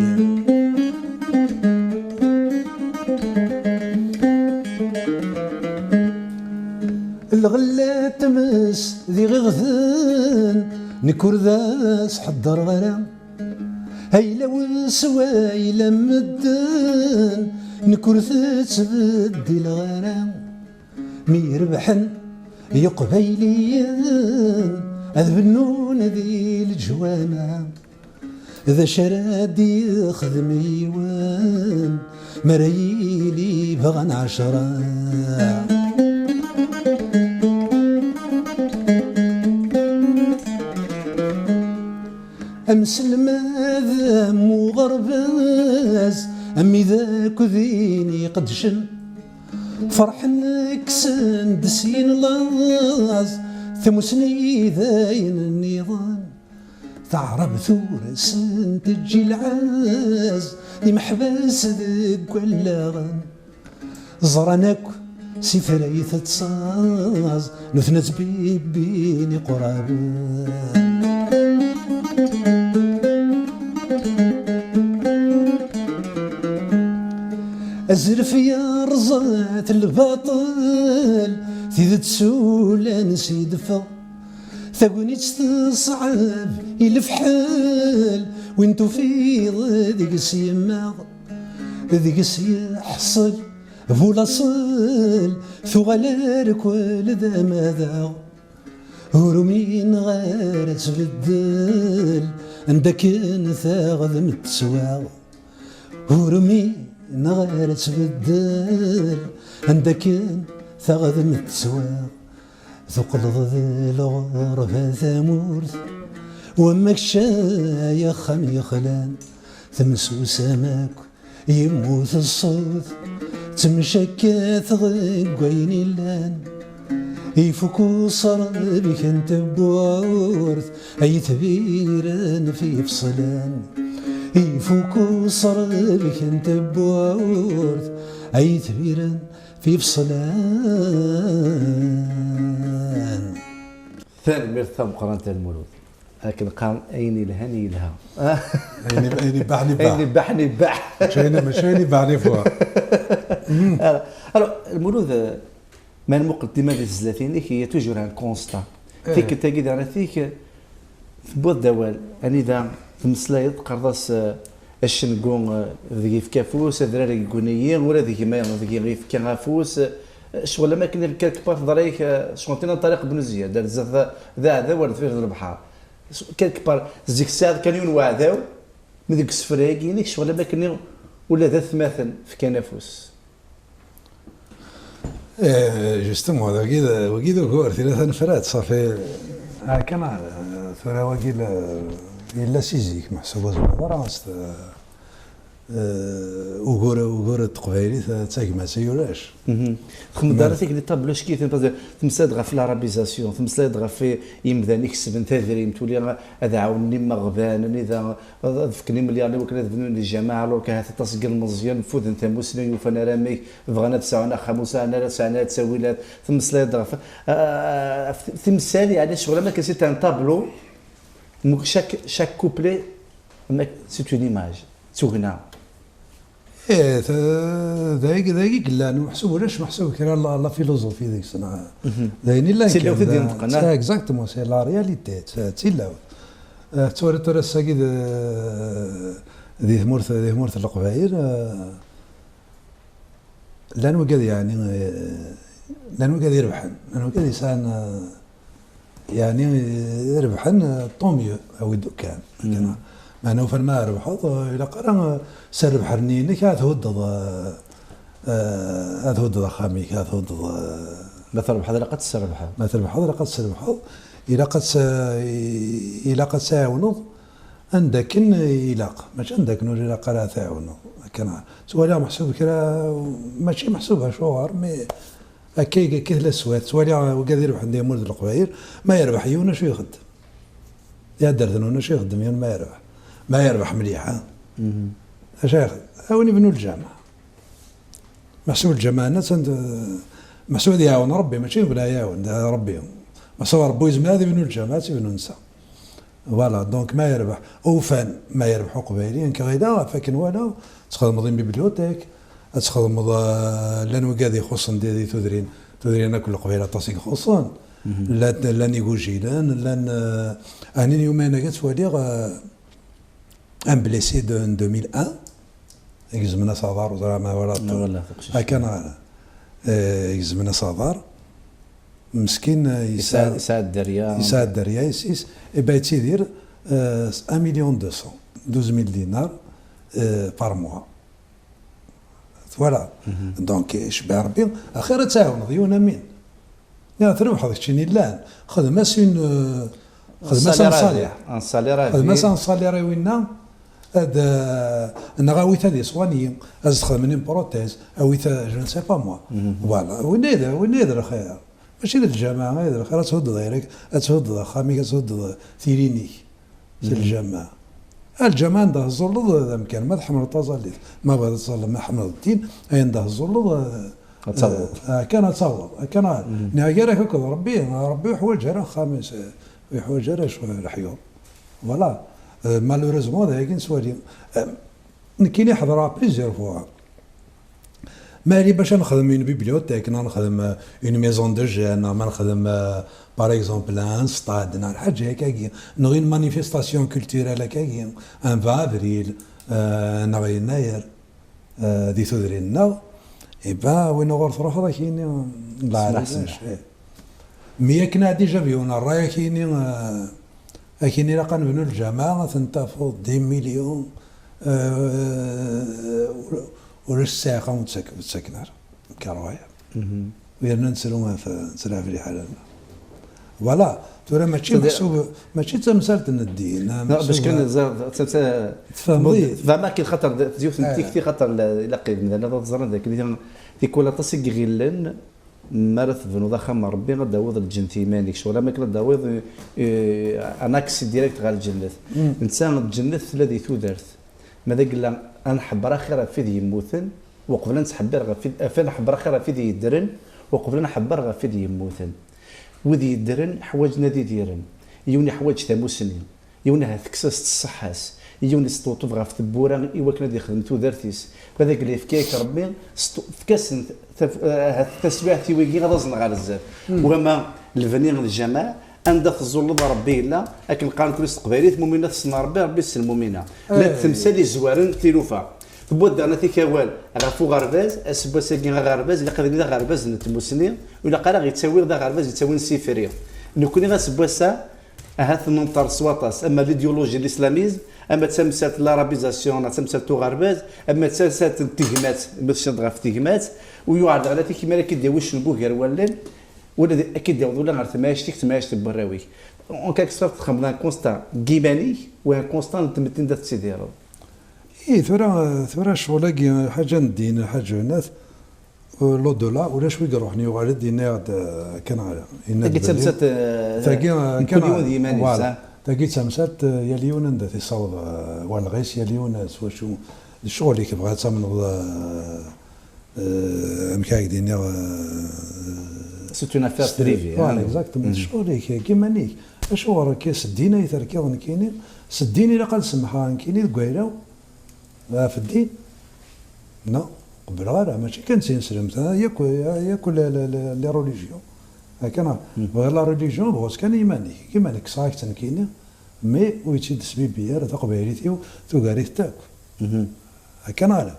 Lɣella tmes diɣ iɣden, nekk ur d as-ḥeddreɣ ara. Ayla-w s wayla n medden, nekk ur tettbeddileɣ ara. Mi rebḥen Yeqbayliyen ad bennun di leǧwama, d acu ara d-yexdem yiwen mi ara yili bɣan ɛecra? Amselmad, am uɣerbaz, am wid akk din iqeddcen, ferḥen, kksen-d syin laẓ, tamusni d ayen nniḍen. Taɛrabt ur asen-teǧǧi lɛaz, d imeḥbas deg wallaɣen. Ẓran akk sifra i tettaẓ, nutni ttbibbin iqraben. Azref yerẓa-t lbaṭel, tidet ulan s yideffeɣ. Tagnit teṣɛeb i lefḥel, win tufiḍ deg-s yemmeɣ, deg-s yeḥṣel bu laṣel, tuɣal arkel d amadaɣ. Ur umineɣ ara ad tbeddel, anda akken taɣdemt teswa. Ur umineɣ ara ad tbeddel, anda akken taɣdemt teswa. Tuqleḍ d lɣerba tamurt, wamma kečč ay axxam yexlan, temsusam akk, yemmut ṣṣut, ttemcakkateɣ deg wayen illan. Ifuk uṣrebk n tewwurt, ay tbiren f ifeṣlan. Ifuk uṣrebk n tewwurt, ay tbiren f ifeṣlan. Tanemmirt tameqqrant a Lmulud. Akken qqaren, ayen ilhan yelha. Ayen ib-, ayen ibbaḥen ibbaḥ. Ayen ibbaḥen ibbaḥ. Mačči ayen, mačči ayen ibbaḥen ifwa. Alors, alors, Lmulud, euh, ma nmuqel dima di tezlatin-ik, il y a toujours un constat. Eh. Tikkelt-agi daɣen, tik, tewwiḍ-d awal. Anida tmeslayeḍ, teqqareḍ-as, euh, acengu, euh, deg yefka afus, adrar deg yeguni-yi, ula d gma deg yefka afus. Euh, ccɣel am akken quelque part teḍra-yak, euh, ccɣel tin n Ṭariq Bnu Ziyad, ar zdat d, d aɛdaw, ar deffir d lebḥer. Quelque part, zik tesɛiḍ kan yiwen weɛdaw, mi deg usefra-agi-inek, ccɣel am akken ula d atmaten fkan afus. Eh, justement, wagi d, wagi d ugur, tila tanefrat, ṣafi. Ah, kan, ah, tura wagi la, yella si zik, meḥsub ur zmireɣ ara s t-, eh, ugur, ugur n teqbaylit, eh, d tagmat-agi ulac. Mhm. Txedmeḍ ara tikli tablo, ackit, temmeslayeḍ ɣef l'arabisation, temmeslayeḍ ɣef yimdanen ikesben tadrimt, ula ad ɛawnen imeɣban, anida ad, ad fken imelyaṛen i wakken ad bnun lǧameɛ, alors que ahat aṭas n yilmeẓyen fuden tamusni, ur yufan ara amek, bɣan ad sɛun axxam, ur sɛan ara, sɛan ara ttawilat. Temmeslayeḍ ɣef, ah, ɣef timsal, yeɛni, ccɣel am akken c'est un tableau, donc chaque, chaque couplet, am akken, c'est une image, d tugna. Eh, ta-, d ayagi, d ayagi i yellan, meḥsub ulac, meḥsub kra la, la philosophie deg-s, neɣ d ayen i llan kan, c'est exactement, c'est la réalité, d, d tilawt. Eh, tettwaliḍ tura ass-agi d, di tmurt, di tmurt n Leqbayel, eh, llan wigad, yeɛni, eh, llan wigad irebḥen, llan wigad yesɛan, eh, yeɛni, eh, rebḥen, eh, tant mieux, awi-d kan. Meɛna ufan ma trebḥeḍ, eh, ilaq ara, eh, s rrbeḥ-nni-inek ad thuddeḍ, eh, eh, ad thuddeḍ axxam-ik, ad thuddeḍ, eh, ma trebḥeḍ, ilaq ad tesrebḥeḍ. Ma trebḥeḍ, ilaq ad tesrebḥeḍ, ilaq ad s-, ilaq ad tɛiwneḍ anda akken ilaq, mačči anda akken ur ilaq ara ad tɛiwneḍ. Akken ttwaliɣ meḥsub kra, mačči meḥsub acuɣer, mais akka i, akka i tella teswiɛt. Ttwaliɣ wigad irebḥen di tmurt n Leqbayel, ma yerbeḥ yiwen acu ixeddem? Iɛedderden-nwen acu ixeddem yiwen ma yerbeḥ? Ma yerbeḥ mliḥ, ha? Acu ara ixeddem? A win ibnu lǧameɛ. Meḥsub lǧameɛ-nni attan d-, meḥsub ad iɛawen Rebbi, mačči d win ara iɛawen, d Rebbi. Meḥsub Rebbi yezmer ad ibnu lǧameɛ, ad tt-ibnu netta. Voilà, donc ma yerbeḥ, ufan ma yerbeḥ uqbayli, nekk ɣileɣ, ɣef akken walaɣ, ad txedmeḍ une bibliothèque, ad txedmeḍ, euh, llan wigad ixuṣṣen di, di tudrin, tudrin akk n Leqbayel aṭas i ixuṣṣen, llan, llan igujilen, llan, euh, ɛni n yumayen-agi ad ttwaliɣ, euh, Un blessé de deux mille un, gezmen-as aḍar, ur ẓriɣ ma wala. Akka neɣ ala. Eh, gezmen-as aḍar. Meskin, eh, yesɛa, yesɛa dderya. Yesɛa dderya, yes, yes. Eh ben, yettidir, eh, un million deux cents, douze mille dinars, eh, par mois. Voilà. Donc, icebbeɛ Rebbi, axir ad tɛawneḍ yiwen amin. Ya trebḥeḍ keččini llan, xdem-as une, euh, xdem-as un salaire. Un salaire. Xdem-as un salaire i winna, ad, euh, neɣ awit ad iṣwanyi, ad s-xedmen une prothèse, awit, euh, je ne sais pas moi. Voilà. Winna i d, winna i d lxir. Mačči d lǧameɛ i d lxir, ad thuddeḍ ayra-k, ad thuddeḍ axxam-ik, ad thuddeḍ tili-nik. S lǧameɛ. A lǧameɛ anda tẓulleḍ d amkan, ma tḥemmleḍ taẓallit, ma bɣiḍ ad tẓalleḍ, ma tḥemmleḍ ddin, ay anda tẓulleḍ, eh, ad tawḍeḍ. Eh, kan ad tawḍeḍ, kan ad, niɣ gar-ak akked Rebbi, Rebbi ur yeḥwaǧ ara axxam-is, eh, ur yeḥwaǧ ara ccɣel, leḥyuḍ. Voilà. Eh, malheureusement, d ayagi nettwali. Eh, nekkini ḥeḍreɣ plusieurs fois. Ma yella bac ad nexdem une bibliothèque, neɣ nexdem, euh, une maison de jeunes, neɣ ma nexdem, euh, par exemple, un stade, neɣ lḥaǧa akkagi, neɣ une manifestation culturelle akkagi, un vingt avril, euh, neɣ yennayer, euh, di tudrin-nneɣ, eh ben, win ɣur truḥeḍ ad k-yini, la, la, la, la. Mi akken ad d-ijab yiwen ṛṛay, ad k-yini, euh, ad k-yini ilaq ad nebnu lǧameɛ, ad ten-tafeḍ dix millions, euh, ulac ssiɛqa ur ttaken ara. Nekk ṛṛay. Yerna nettru, nettraḥ liḥala-nneɣ. Voilà, tura mačči meḥsub, mačči d tamsalt n ddin, bac kan tfehmeḍ-it. Tfehmeḍ-it, xaṭer d yiwet n tikti, xaṭer ilaq yemdanen ad ẓren d akken tikwal aṭas i iɣillen. Mi ara tebnuḍ axxam n Rebbi, ad d-tawiḍ lǧennet i yiman-ik. Ccɣel am akken ad d-tawiḍ, eh, un accès direct ɣer lǧennet. Netta, lǧennet tella di tudert. Ma d agella, ad nḥebber axir ɣef wid yemmuten, uqbel ad nettḥebber ɣef wid, ɣef, ad nḥebber axir ɣef wid yeddren, uqbel ad nḥebber ɣef wid yemmuten. Wid yeddren ḥwaǧen ad idiren. Yiwen iḥwaǧ tamusni. Yiwen ahat tekkes-as-tt ṣṣeḥḥa-s, yiwen yesṭewṭeb ɣef tewwura i wakken ad yexdem tudert-is. Ma d agella yefka-yak Rebbi, sṭu-, efk-asen taf-, ahat taswiɛt i wigi ad aẓen ɣer zdat. Wama lebni n lǧameɛ, anda teẓẓulleḍ Rebbi yella, akken qqaren kul s teqbaylit, mumina tessen Rebbi, Rebbi yessen mumina. La d temsal izwaren tilufa. Tewwiḍ daɣen atik awal ɣef uɣerbaz, aseggas-agi aɣerbaz, ilaq ad yili d aɣerbaz n tmusni, ur ilaq ara ɣ-yettawi d aɣerbaz yettawin s ifri. Nekkni aseggas-a, ahat nenṭer s waṭas, ama l'idéologie n l'islamisme, ama d tamsalt n l'arabisation, neɣ d tamsalt n uɣerbaz, ama d tamsalt n tegmat, ma tecniḍ ɣef tegmat, u yuɛer daɣen ad t-ikemmel ad k-id-yawi cenbu gar wallen, wala ad k-id-yaweḍ ula ɣer temɛict-ik, temɛict n warraw-ik. En quelque sorte, txedmeḍ un constat n yiman-ik, u un constat n tmetti anda tettidireḍ. Ih, tura, tura ccɣel-agi, ḥaǧa n ddin, ḥaǧa n at, L'au-delà, ulac wi iruḥen, yuɣal-d, yenna-yaɣ-d, eh, kan ɣaya. Yenna-d tagi d belli tamsalt, eh, tagi, eh, n kan kul yiwen d yiman-is, voilà. Tagi d tamsalt, eh, yal yiwen anda t-issaweḍ, eh, walɣ-is, yal yiwen, eh, s wacu, d ccɣel-ik, bɣa ad tamneḍ, eh, eh, amek ara k-d-iniɣ, eh, c'est une affaire privée, voilà, hein. Exactement. D ccɣel-ik, deg yiman-ik. Acuɣer akka s ddin ay terkiḍ nekkini? S ddin ilaq ad semḥeɣ nekkini deg wayla-w? Ɣef ddin? Non, qebleɣ ara, mačči kan d tineslemt, ha, yakk, yakk la, la, la, les religions. Akka neɣ? Bɣiɣ la religion, bɣu-tt kan i yiman-ik. Iman-ik kkseɣ-ak-tt nekkini, mais ur yettidesbibi ara taqbaylit-iw, tugar-it akk. Akka neɣ ala?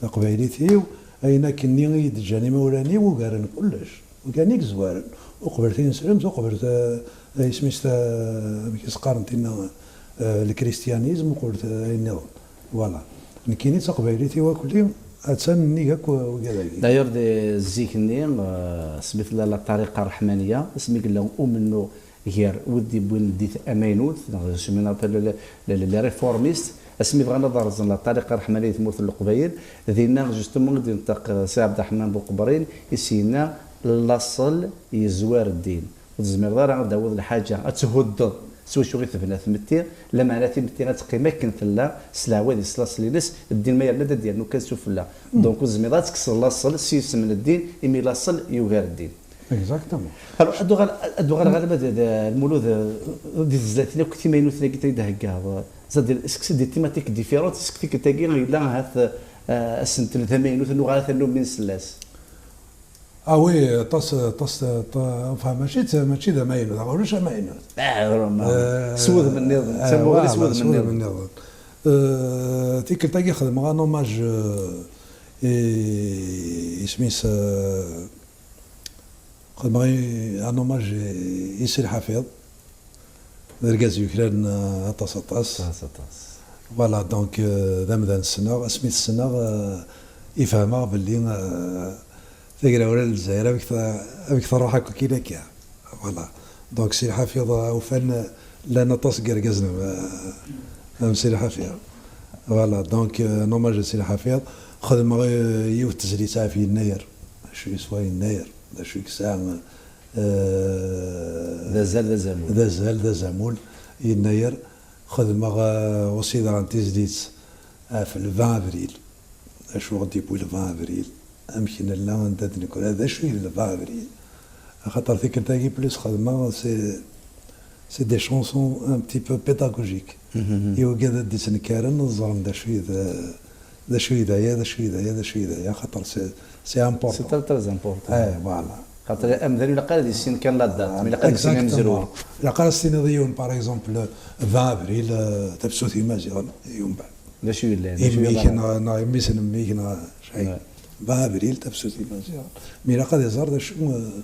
Taqbaylit-iw, ayen akkenni i yi-d-ǧǧan imawlan-iw ugaren kullec. Ugaren i yezwaren. Uqbel tineslemt, uqbel ta-, isem-is ta-, amek i s-qqaren tinna, eh, le christianisme, uqbel ta-, ayen nniḍen. Voilà. Nekkini d taqbaylit-iw akk-, attan nnig akk wigad-agi. D'ailleurs, di zik-nni, eh, asmi tella la tariqa ṛṛeḥmaniya, asmi yella umennuɣ gar wid d-yewwin ddit amaynut, neɣ ce qu'on appelle les, les, les réformistes, asmi bɣan ad rẓen la tariqa ṛṛeḥmaniya di tmurt n Leqbayel, dinna, justement, i d-yenṭeq, eh, Si Ɛebderreḥman Buqebrin, i s-yenna, laṣel yezwar ddin. Ur tezmireḍ ara ad d-tawiḍ lḥaǧa, ad thuddeḍ s wacu i tebna tmetti, lameɛna timetti ad teqqim akken tella, s leɛwad-is, s laṣel-ines, ddin ma yerna-d ad d-yernu kan sufella. Donc, ur tezmireḍ ad tekkseḍ laṣel s yisem n ddin, imi laṣel yugar ddin. Exactement. Alors, ad uɣal-, ad uɣaleɣ ɣalaba d, d, Lmulud, eh, di tezlatin akk timaynutin-agi i d-theggaḍ. C'est-à-dire, est-ce que c'est des thématiques différentes? Est-ce que tikkelt-agi yella ahat, eh, asentel d amaynut, nuɣal ad numin s-, s-, Ah oui, aṭas, aṭas, ta-, enfin, mačči d, mačči d amaynut, ulac amaynut. Ah, vraiment. Eh, s wudem nniḍen, eh, tamuɣli s voilà, wudem s wudem nniḍen. Nniḍen. Euh, tikkelt-agi xedmeɣ un hommage, euh, i, isem-is, euh, xedmeɣ i, un hommage i, i Si Lḥafiḍ. D argaz yuklalen, euh, aṭas, aṭas. Aṭas, aṭas. Voilà, donc, euh, d amdan ssneɣ, asmi t-ssneɣ, euh, ifehmeɣ belli, euh, tagrawla n Lezzayer, amek t-, amek truḥ akk akin akka. Voilà. Donc, Si Lḥafiḍ, euh, ufan, euh, llan aṭas n yergazen am, euh, am Si Lḥafiḍ. Voilà, donc, euh, un hommage à Si Lḥafiḍ. Xedmeɣ, euh, yiwet tezlit ɣef Yennayer. Acu yeswa Yennayer? D acu i yesɛa, euh, d azal, d azamul. D azal, d azamul, Yennayer. Xedmeɣ, euh, aussi daɣen tizlit ɣef le vingt avril. Acu ɣ-d-yewwi le vingt avril? Amek nella, anda d-negra, d acu i d le vingt avril? Axaṭer tikkelt-agi plus xedmeɣ, c'est, c'est des chansons un petit peu pédagogiques. Mhm. I wigad ad d-ittnekkaren, ad ẓren d acu i d, d acu i d aya, d acu i d aya, d acu i d aya, axaṭer c'est, c'est important. C'est très, très important. Eh, voilà. Xaṭer amdan ilaq ad yissin kan la date, mais ilaq ad yissin amezruy. Exactement. Ilaq ad as-tiniḍ i yiwen, par exemple, vingt avril, euh, tafsut imaziɣen, i umbeɛd. D acu yellan? D acu yeḍran? Imik neɣ, neɣ mmi-s n mmi-k neɣ cɛi. Ouais. Vingt avril, tafsut imaziɣen. Mi ilaq ad iẓer d acu, euh,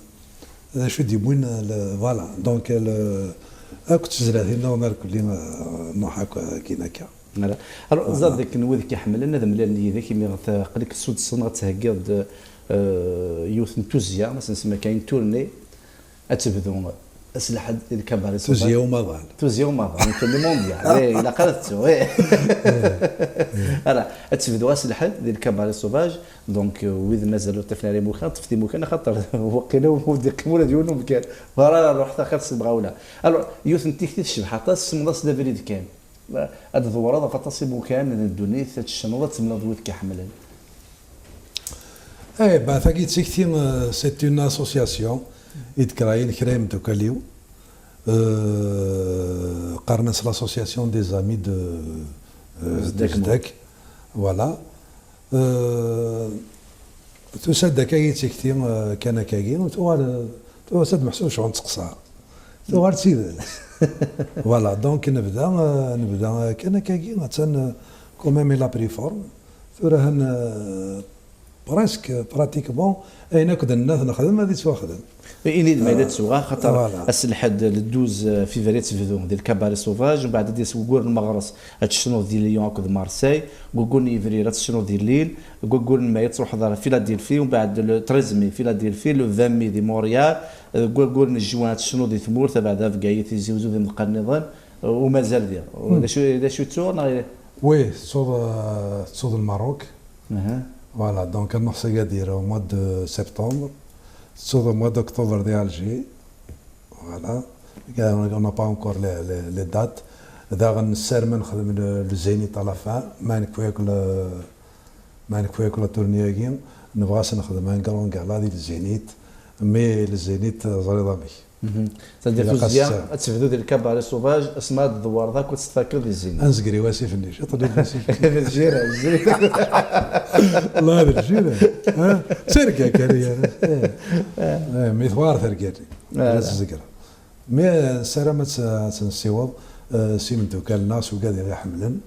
d acu d-yewwin, euh, le, voilà. Donc, euh, le, akk d tezlatin nniḍen irkelli, euh, nruḥ akk, euh, akin akka. Voilà. Alors, voilà. Ẓad akken wid k-iḥemmlen ad mlalen yid-k, imi ɣ-, aql-ik tessuddseḍ neɣ ad theggiḍ-d, euh, yiwet n tuzzya, ma s-nsemma kan une tournée, ad tebdu ass n lḥedd di Cabaret Sauvage. Tuzzya umaḍal. Tuzzya umaḍal, une tournée mondiale. Eh, ilaq ara tettu, eh. Ara, ad tebdu ass n lḥedd di Cabaret Sauvage. Donc, euh, wid mazal ur ttafen ara imukan, ṭṭfet imukan, axaṭer waqila ur d-iqqim ula d yiwen umkan. Ur ara ruḥet axir s lemɣawla. Alors, yiwet n tikti tecbeḥ aṭas, semmeḍ-as d abrid kan. Ad tdewreḍ ɣef aṭas imukan n ddunit, ad tecnuḍ, ad temleḍ wid k-iḥemmlen. Eh, bah, tagi d tikti, euh, c'est une association i d-krayen kra imeddukal-iw. Euh, qqaren-as l'association des amis de, euh, de Zeddak. Zeddak. Voilà. Euh, tusa-d akka i tikti, euh, kan akkagi, tuɣal, tuɣal-as-d meḥsub ccɣel n teqṣar. Tuɣal d tidet. Voilà, donc nebda, euh, nebda, euh, kan akkagi, attan, euh, quand même il a pris forme. Tura han, euh, presque, pratiquement, ayen akk d-nenna ad t-nexdem ad yettwaxdem. Ini-d ma yella d tuɣa, xaṭer ass n lḥedd, le douze février, ad tebdu di le Cabaret Sauvage, mbeɛd ad d-yas waggur n meɣres, ad tecnuḍ di Lyon akked Marseille, waggur n yebrir ad tecnuḍ di Lille, waggur n may ad truḥeḍ ar Philadelphie, mbeɛd le treize mai Philadelphie, le vingt mai di Montréal, waggur n juin ad tecnuḍ di tmurt, abeɛda Bgayet, Tizi Uzzu d imeḍqan nniḍen, u mazal diɣ. D acu, d acu yettuɣ, neɣ? Oui, tettuḍ, euh, tettuḍ Lmerruk. Voilà, donc ad nruḥ s Agadir au mois de septembre. Tettuḍ au mois d'octobre di Alger. Voilà. On n'a pas encore les, les, les dates. Daɣen nessarem ad nexdem le, le Zénith à la fin. Ma nekwi akk le, ma nekwi akk la tournée-agi, nebɣa ad s-nexdem un grand gala di le Zénith. Mais le Zénith, euh, ẓriḍ amek. C'est-à-dire, tuzzya ad tebdu di le Cabaret Sauvage, asma ad tdewreḍ akk ad tt-tfakeḍ di Zénith. Ad nezger i wasif-nni, ciṭ n wasif. D lǧiran, d lǧiran. Wallah, d lǧiran. Ha? D targa kan, ya. Eh. Eh, mi tewɛer terga-nni. Ad tt-zegreɣ. Mais, eh, nessaram ad tt-, ad tt-nessiweḍ, eh, s imeddukal-nneɣ, s wigad i ɣ-iḥemmlen.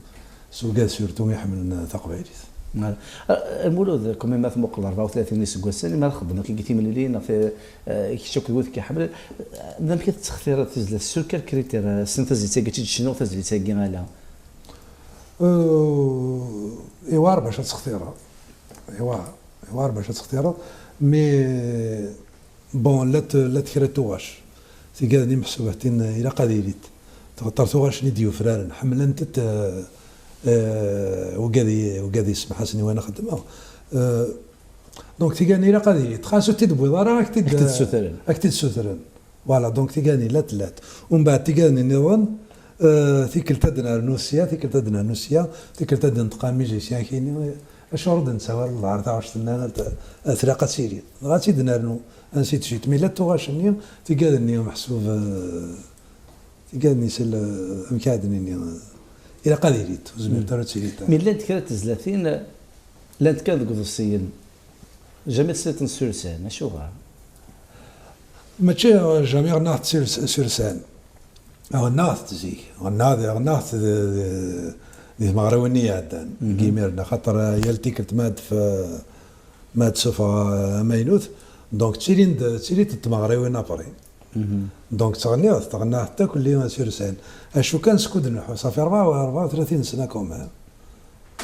S wigad surtout i ḥemmlen taqbaylit. Voilà. Euh, Lmulud, comme ma tmuqel rebɛa u tlatin iseggasen, ma txeddmeḍ akka deg timlilin, neɣ, euh, kečč akked wid k-iḥemmlen, euh, d amek i tettextireḍ tizlit? Sur quel critère, euh, ssnen tazlit-agi ad tt-id-cnuɣ, tazlit-agi ala? Euh, iwɛer bac ad textireḍ. Iwɛer. Iwɛer bac ad textireḍ. Mais Bon, llant, llant kra n tuɣac. Tigad-nni meḥsubatin ilaq ad ilint. Axaṭer tuɣac-nni d-yufraren, ḥemmlent-t, euh, euh, wigad i, wigad yessemḥasen i wayen xeddmeɣ. Euh, donc, tigad-nni ilaq ad ilint. Xas ur tt-id-tewwiḍ ara, ad k-t-id-, ad k-t-id-ssutren. Ad k-t-id-ssutren. Voilà, donc tigad-nni llant, llant. Umbeɛd tigad-nni nniḍen, euh, tikkelt ad d-nernu sya, tikkelt ad d-nernu sya, tikkelt ad d-neṭṭeq am musicien kini. Acuɣer ur d-nettawi ara lehḍer taɣect-nni ara t-, tlaq ad tili? Dɣa ad tt-id-nernu, ainsi de suite. Mi llant tuɣac-nni, tigad-nni meḥsub, euh, tigad-nni sel, euh, amek ara d-nini, euh, ilaq ad ilint, ur zmiret ara ad tilint ara. Mi llant kra n tezlatin, llant kan deg uḍebsiyen, jamais tesliḍ-tent sur scène, acuɣer? Mačči, euh, jamais ɣennaɣ-tt sur, sur scène. Ɣennaɣ-t zik. Ɣennaɣ-t, ɣennaɣ-t d, d, Di tmeɣriwin-nni iɛeddan, deg yimiren, axaṭer, eh, yal tikkelt ma ad f-, ma ad d-sufeɣ, eh, amaynut, donc ttilin-d, ttilin-d tmeɣriwin après. Donc ttɣenniɣ, ttɣenniɣ ḥetta kulli sur scène. Acu kan, skud nleḥḥu, ça fait rebɛa, rebɛa u tlatin sna quand même.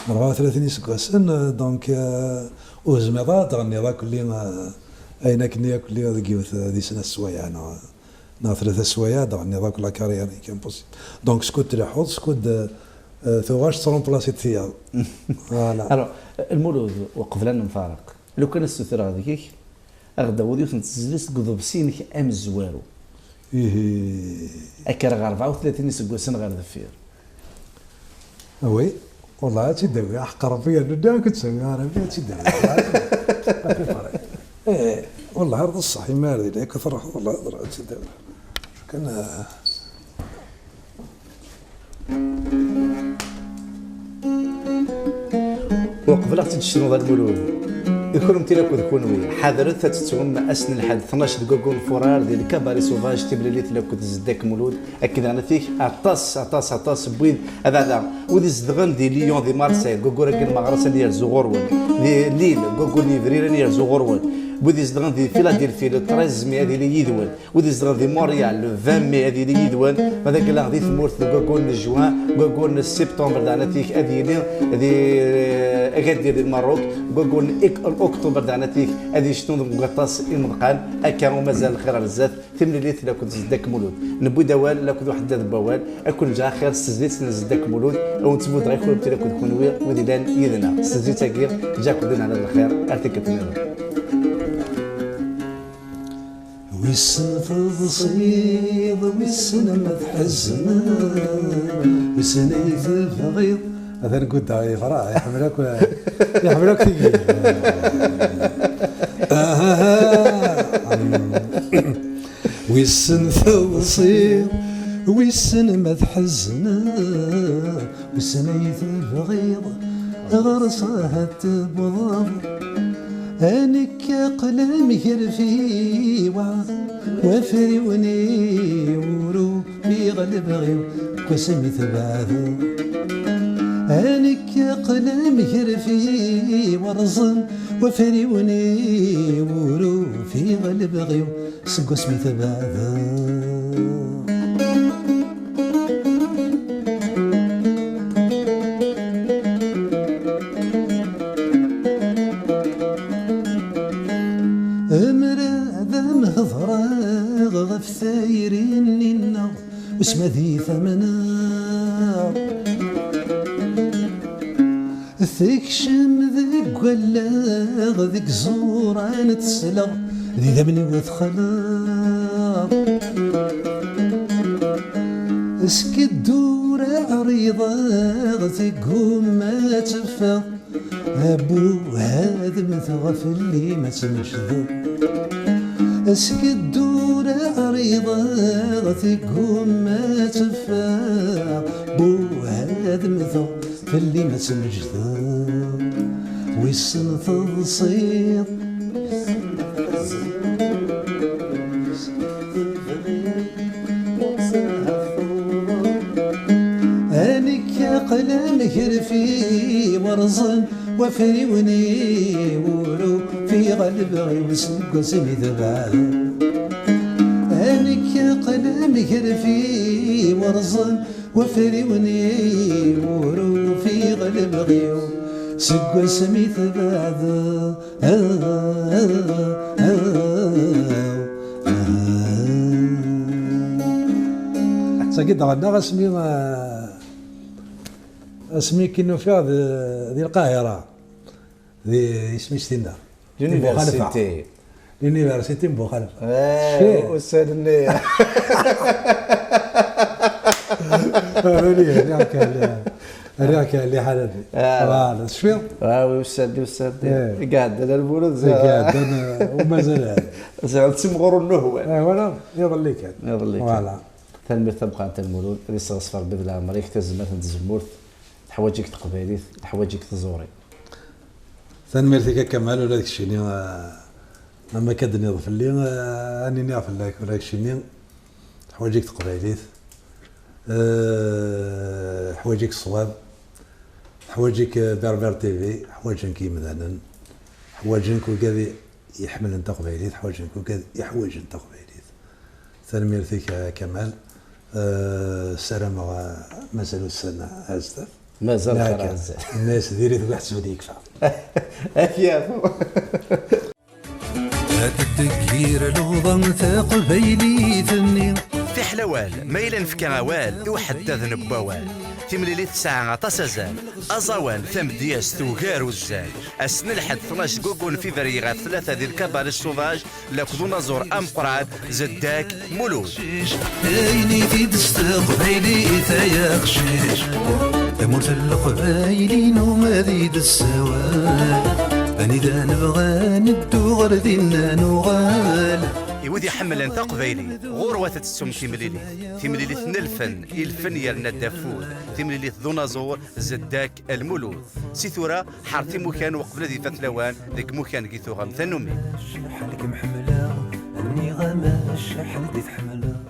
Rebɛa u tlatin iseggasen, eh, donc, eh, ur tezmireḍ ara ad tɣenniḍ akulli, eh, ayen akkenni akulli deg yiwet, eh, di snat sswayeɛ neɣ, neɣ tlata sswayeɛ ad tɣenniḍ akk la carrière-ik, impossible. Donc skud tleḥḥuḍ, skud, eh, eh, tuɣac tremplaciḍ tiyaḍ. Voilà. Alors, Lmulud, uqbel ad nemfaraq, lukan ad ssutreɣ deg-k, ad ɣ-d-tawiḍ yiwet n tezlit deg uḍebsi-inek amezwaru. Ihi. Akka ɣer rebɛa u tlatin iseggasen ɣer deffir. Oui, wallah, ad tt-id-awiɣ, ḥeqq Rebbi, yernu ddiɣ akked Sami Arabi, ad tt-id-awiɣ. Wallah, ad tt-id-awiɣ. Eh, wallah, ar d ṣṣeḥ, imi ar dinna akka truḥeḍ, wallah, ad tt-id-awiɣ. Kan, eh, Uqbel ad ɣ-tt-id-tecnuḍ a Lmulud, i kunemti akked kunwi, ḥadret ad tettum ass n lḥedd tnac deg waggur n Furar di Lkabari Sauvage, timlilit akked Zeddak Mulud, akken daɣen atik aṭas, aṭas, aṭas n wid, abeɛda, wid izedɣen di Lyon, di Marseille, deg waggur-agi n Meɣres ad yerzu ɣur-wen, di Lille, deg waggur n Yebrir ad yerzu ɣur-wen, wid izedɣen di Philadelphie, le treize mai ad yili yid-wen. Wid izedɣen di Montréal, le vingt mai ad yili yid-wen, ma d agella di tmurt deg waggur n juin, deg waggur n septembre daɣen atik ad yili di, eh, Agadir di Lmerruk, deg waggur n ik-, oktober daɣen atik ad yecnu deg waṭas imeḍqan, akka u mazal lxir ar zdat, timlilit lakked Zeddak Mulud. Newwi-d awal lakked uḥeddad n wawal, ad ken-ǧǧeɣ axir s tezlit n Zeddak Mulud, ad wen-tt-buddeɣ i kunemti akked kunwi wid yellan yid-neɣ. S tezlit-agi, ǧǧiɣ-ken di lehna d lxir, ar tikkelt nniḍen. Wissen teḍsiḍ, wissen ma tḥezneḍ, wissen ay tebɣiḍ. Atan guddaɣ yefreḥ, iḥemmel akk, iḥemmel akk tigi. Wissen teḍsiḍ, wissen ma tḥezneḍ, wissen ay tebɣiḍ, ɣer-s ahat tewwḍeḍ. A nekk aql-am gar fiwa, wafriwen-iw ur ufiɣ lebɣi-w, deg wasmi tebɛdeḍ. A nekk aql-am gar fiwa rẓen, wafriwen-iw ur ufiɣ lebɣi-w, seg wasmi tebɛdeḍ. Amer ad am-hedreɣ ɣef tayri-nni-nneɣ, usma di tamnaɣ. Tekcem deg wallaɣ, deg ẓuran tesleɣ, d idammen-iw texleḍ. Skeddur ɛriḍeɣ, teggumma ad teffeɣ. Abbu, ad mmteɣ fell-i ma tmecdeḍ. Skeddur ɛriḍeɣ, teggumma ad teffeɣ. Abbu, ad mmteɣ fell-i ma tmejdeḍ, wissen teḍsiḍ. A nekk aql-am gar fiwa rẓen, wafriwen-iw ur ufiɣ lebɣi-w, seg wasmi tebɛdeḍ. A nekk aql-am gar fiwa rẓen, wafriwen-iw ur ufiɣ lebɣi-w, seg wasmi tebɛdeḍ. Ass-agi d-ɣennaɣ asmi, ah, asmi i k-in-ufiɣ di, di Lqahira, di, isem-is tinna? Di Buxalfa. L'université. L'université n Buxalfa. Eh, tecfiḍ? Ussan-nni. Rriɣ-k, rriɣ-k liḥala-nni. Ah. Voilà, tecfiḍ? Ah, wi ussan-nni, ussan-nni. Eh. I iɛeddan ar Lmulud, i iɛeddan, eh, u mazal. Ziɣ d timɣur n nuhwan. Eh, voilà, iḍelli kan. Iḍelli kan. Voilà. Tanemmirt tameqqrant a Lmulud, ad yesseɣzef Rebbi d leɛmer-ik, tazmert n tzemmurt, teḥwaǧ-ik teqbaylit, teḥwaǧ-ik tẓuri. Tanemmirt-ik a Kamal, ula d keččini, eh, am akka d-tenniḍ fell-i, eh, ad n-iniɣ fell-ak, ula d keččini, teḥwaǧ-ik teqbaylit, eh, teḥwaǧ-ik ṣṣwab, Ḥwaǧ-ik Berber T V, ḥwaǧen-k yimdanen, ḥwaǧen-k wigad i-, iḥemmlen taqbaylit, ḥwaǧen-k wigad iḥwaǧen taqbaylit. Tanemmirt-ik a Kamal. Eh, ssarameɣ, eh, mazal ussan ar zdat. Mazal xir ar zdat. Nnas diri-t waḥed zun yekfa. Ad k-yafu. Ad tdeggir luḍa taqbaylit-nni. Fiḥel awal, ma yella nefka awal i uḥeddad n wawal. Timlilit tesɛa aṭas azal. Aẓawan, tamedyazt tugar uzzal. Ass n lḥedd tnac deg waggu n février ɣef tlata di lkabar Sauvage, lakk d unaẓur ameqqran, Zeddak Mulud. Ayen i t-id s teqbaylit ay aqcic. Tamurt n leqbayel-inu ad i-d-tessawal. Anida nebɣa neddu ɣer dinna nuɣal. I wid iḥemmlen taqbaylit, ɣur-wat ad tettum timlilit. Timlilit n lfen, i lfen yerna-d afud. Timlilit d unaẓur, Zeddak Lmulud. Si tura, ḥert imukan uqbel ad ifat lawan deg imukan i tuɣem tanumi. Acḥal i kem-ḥemmleɣ, nniɣ-am acḥal i t-ḥemmleɣ.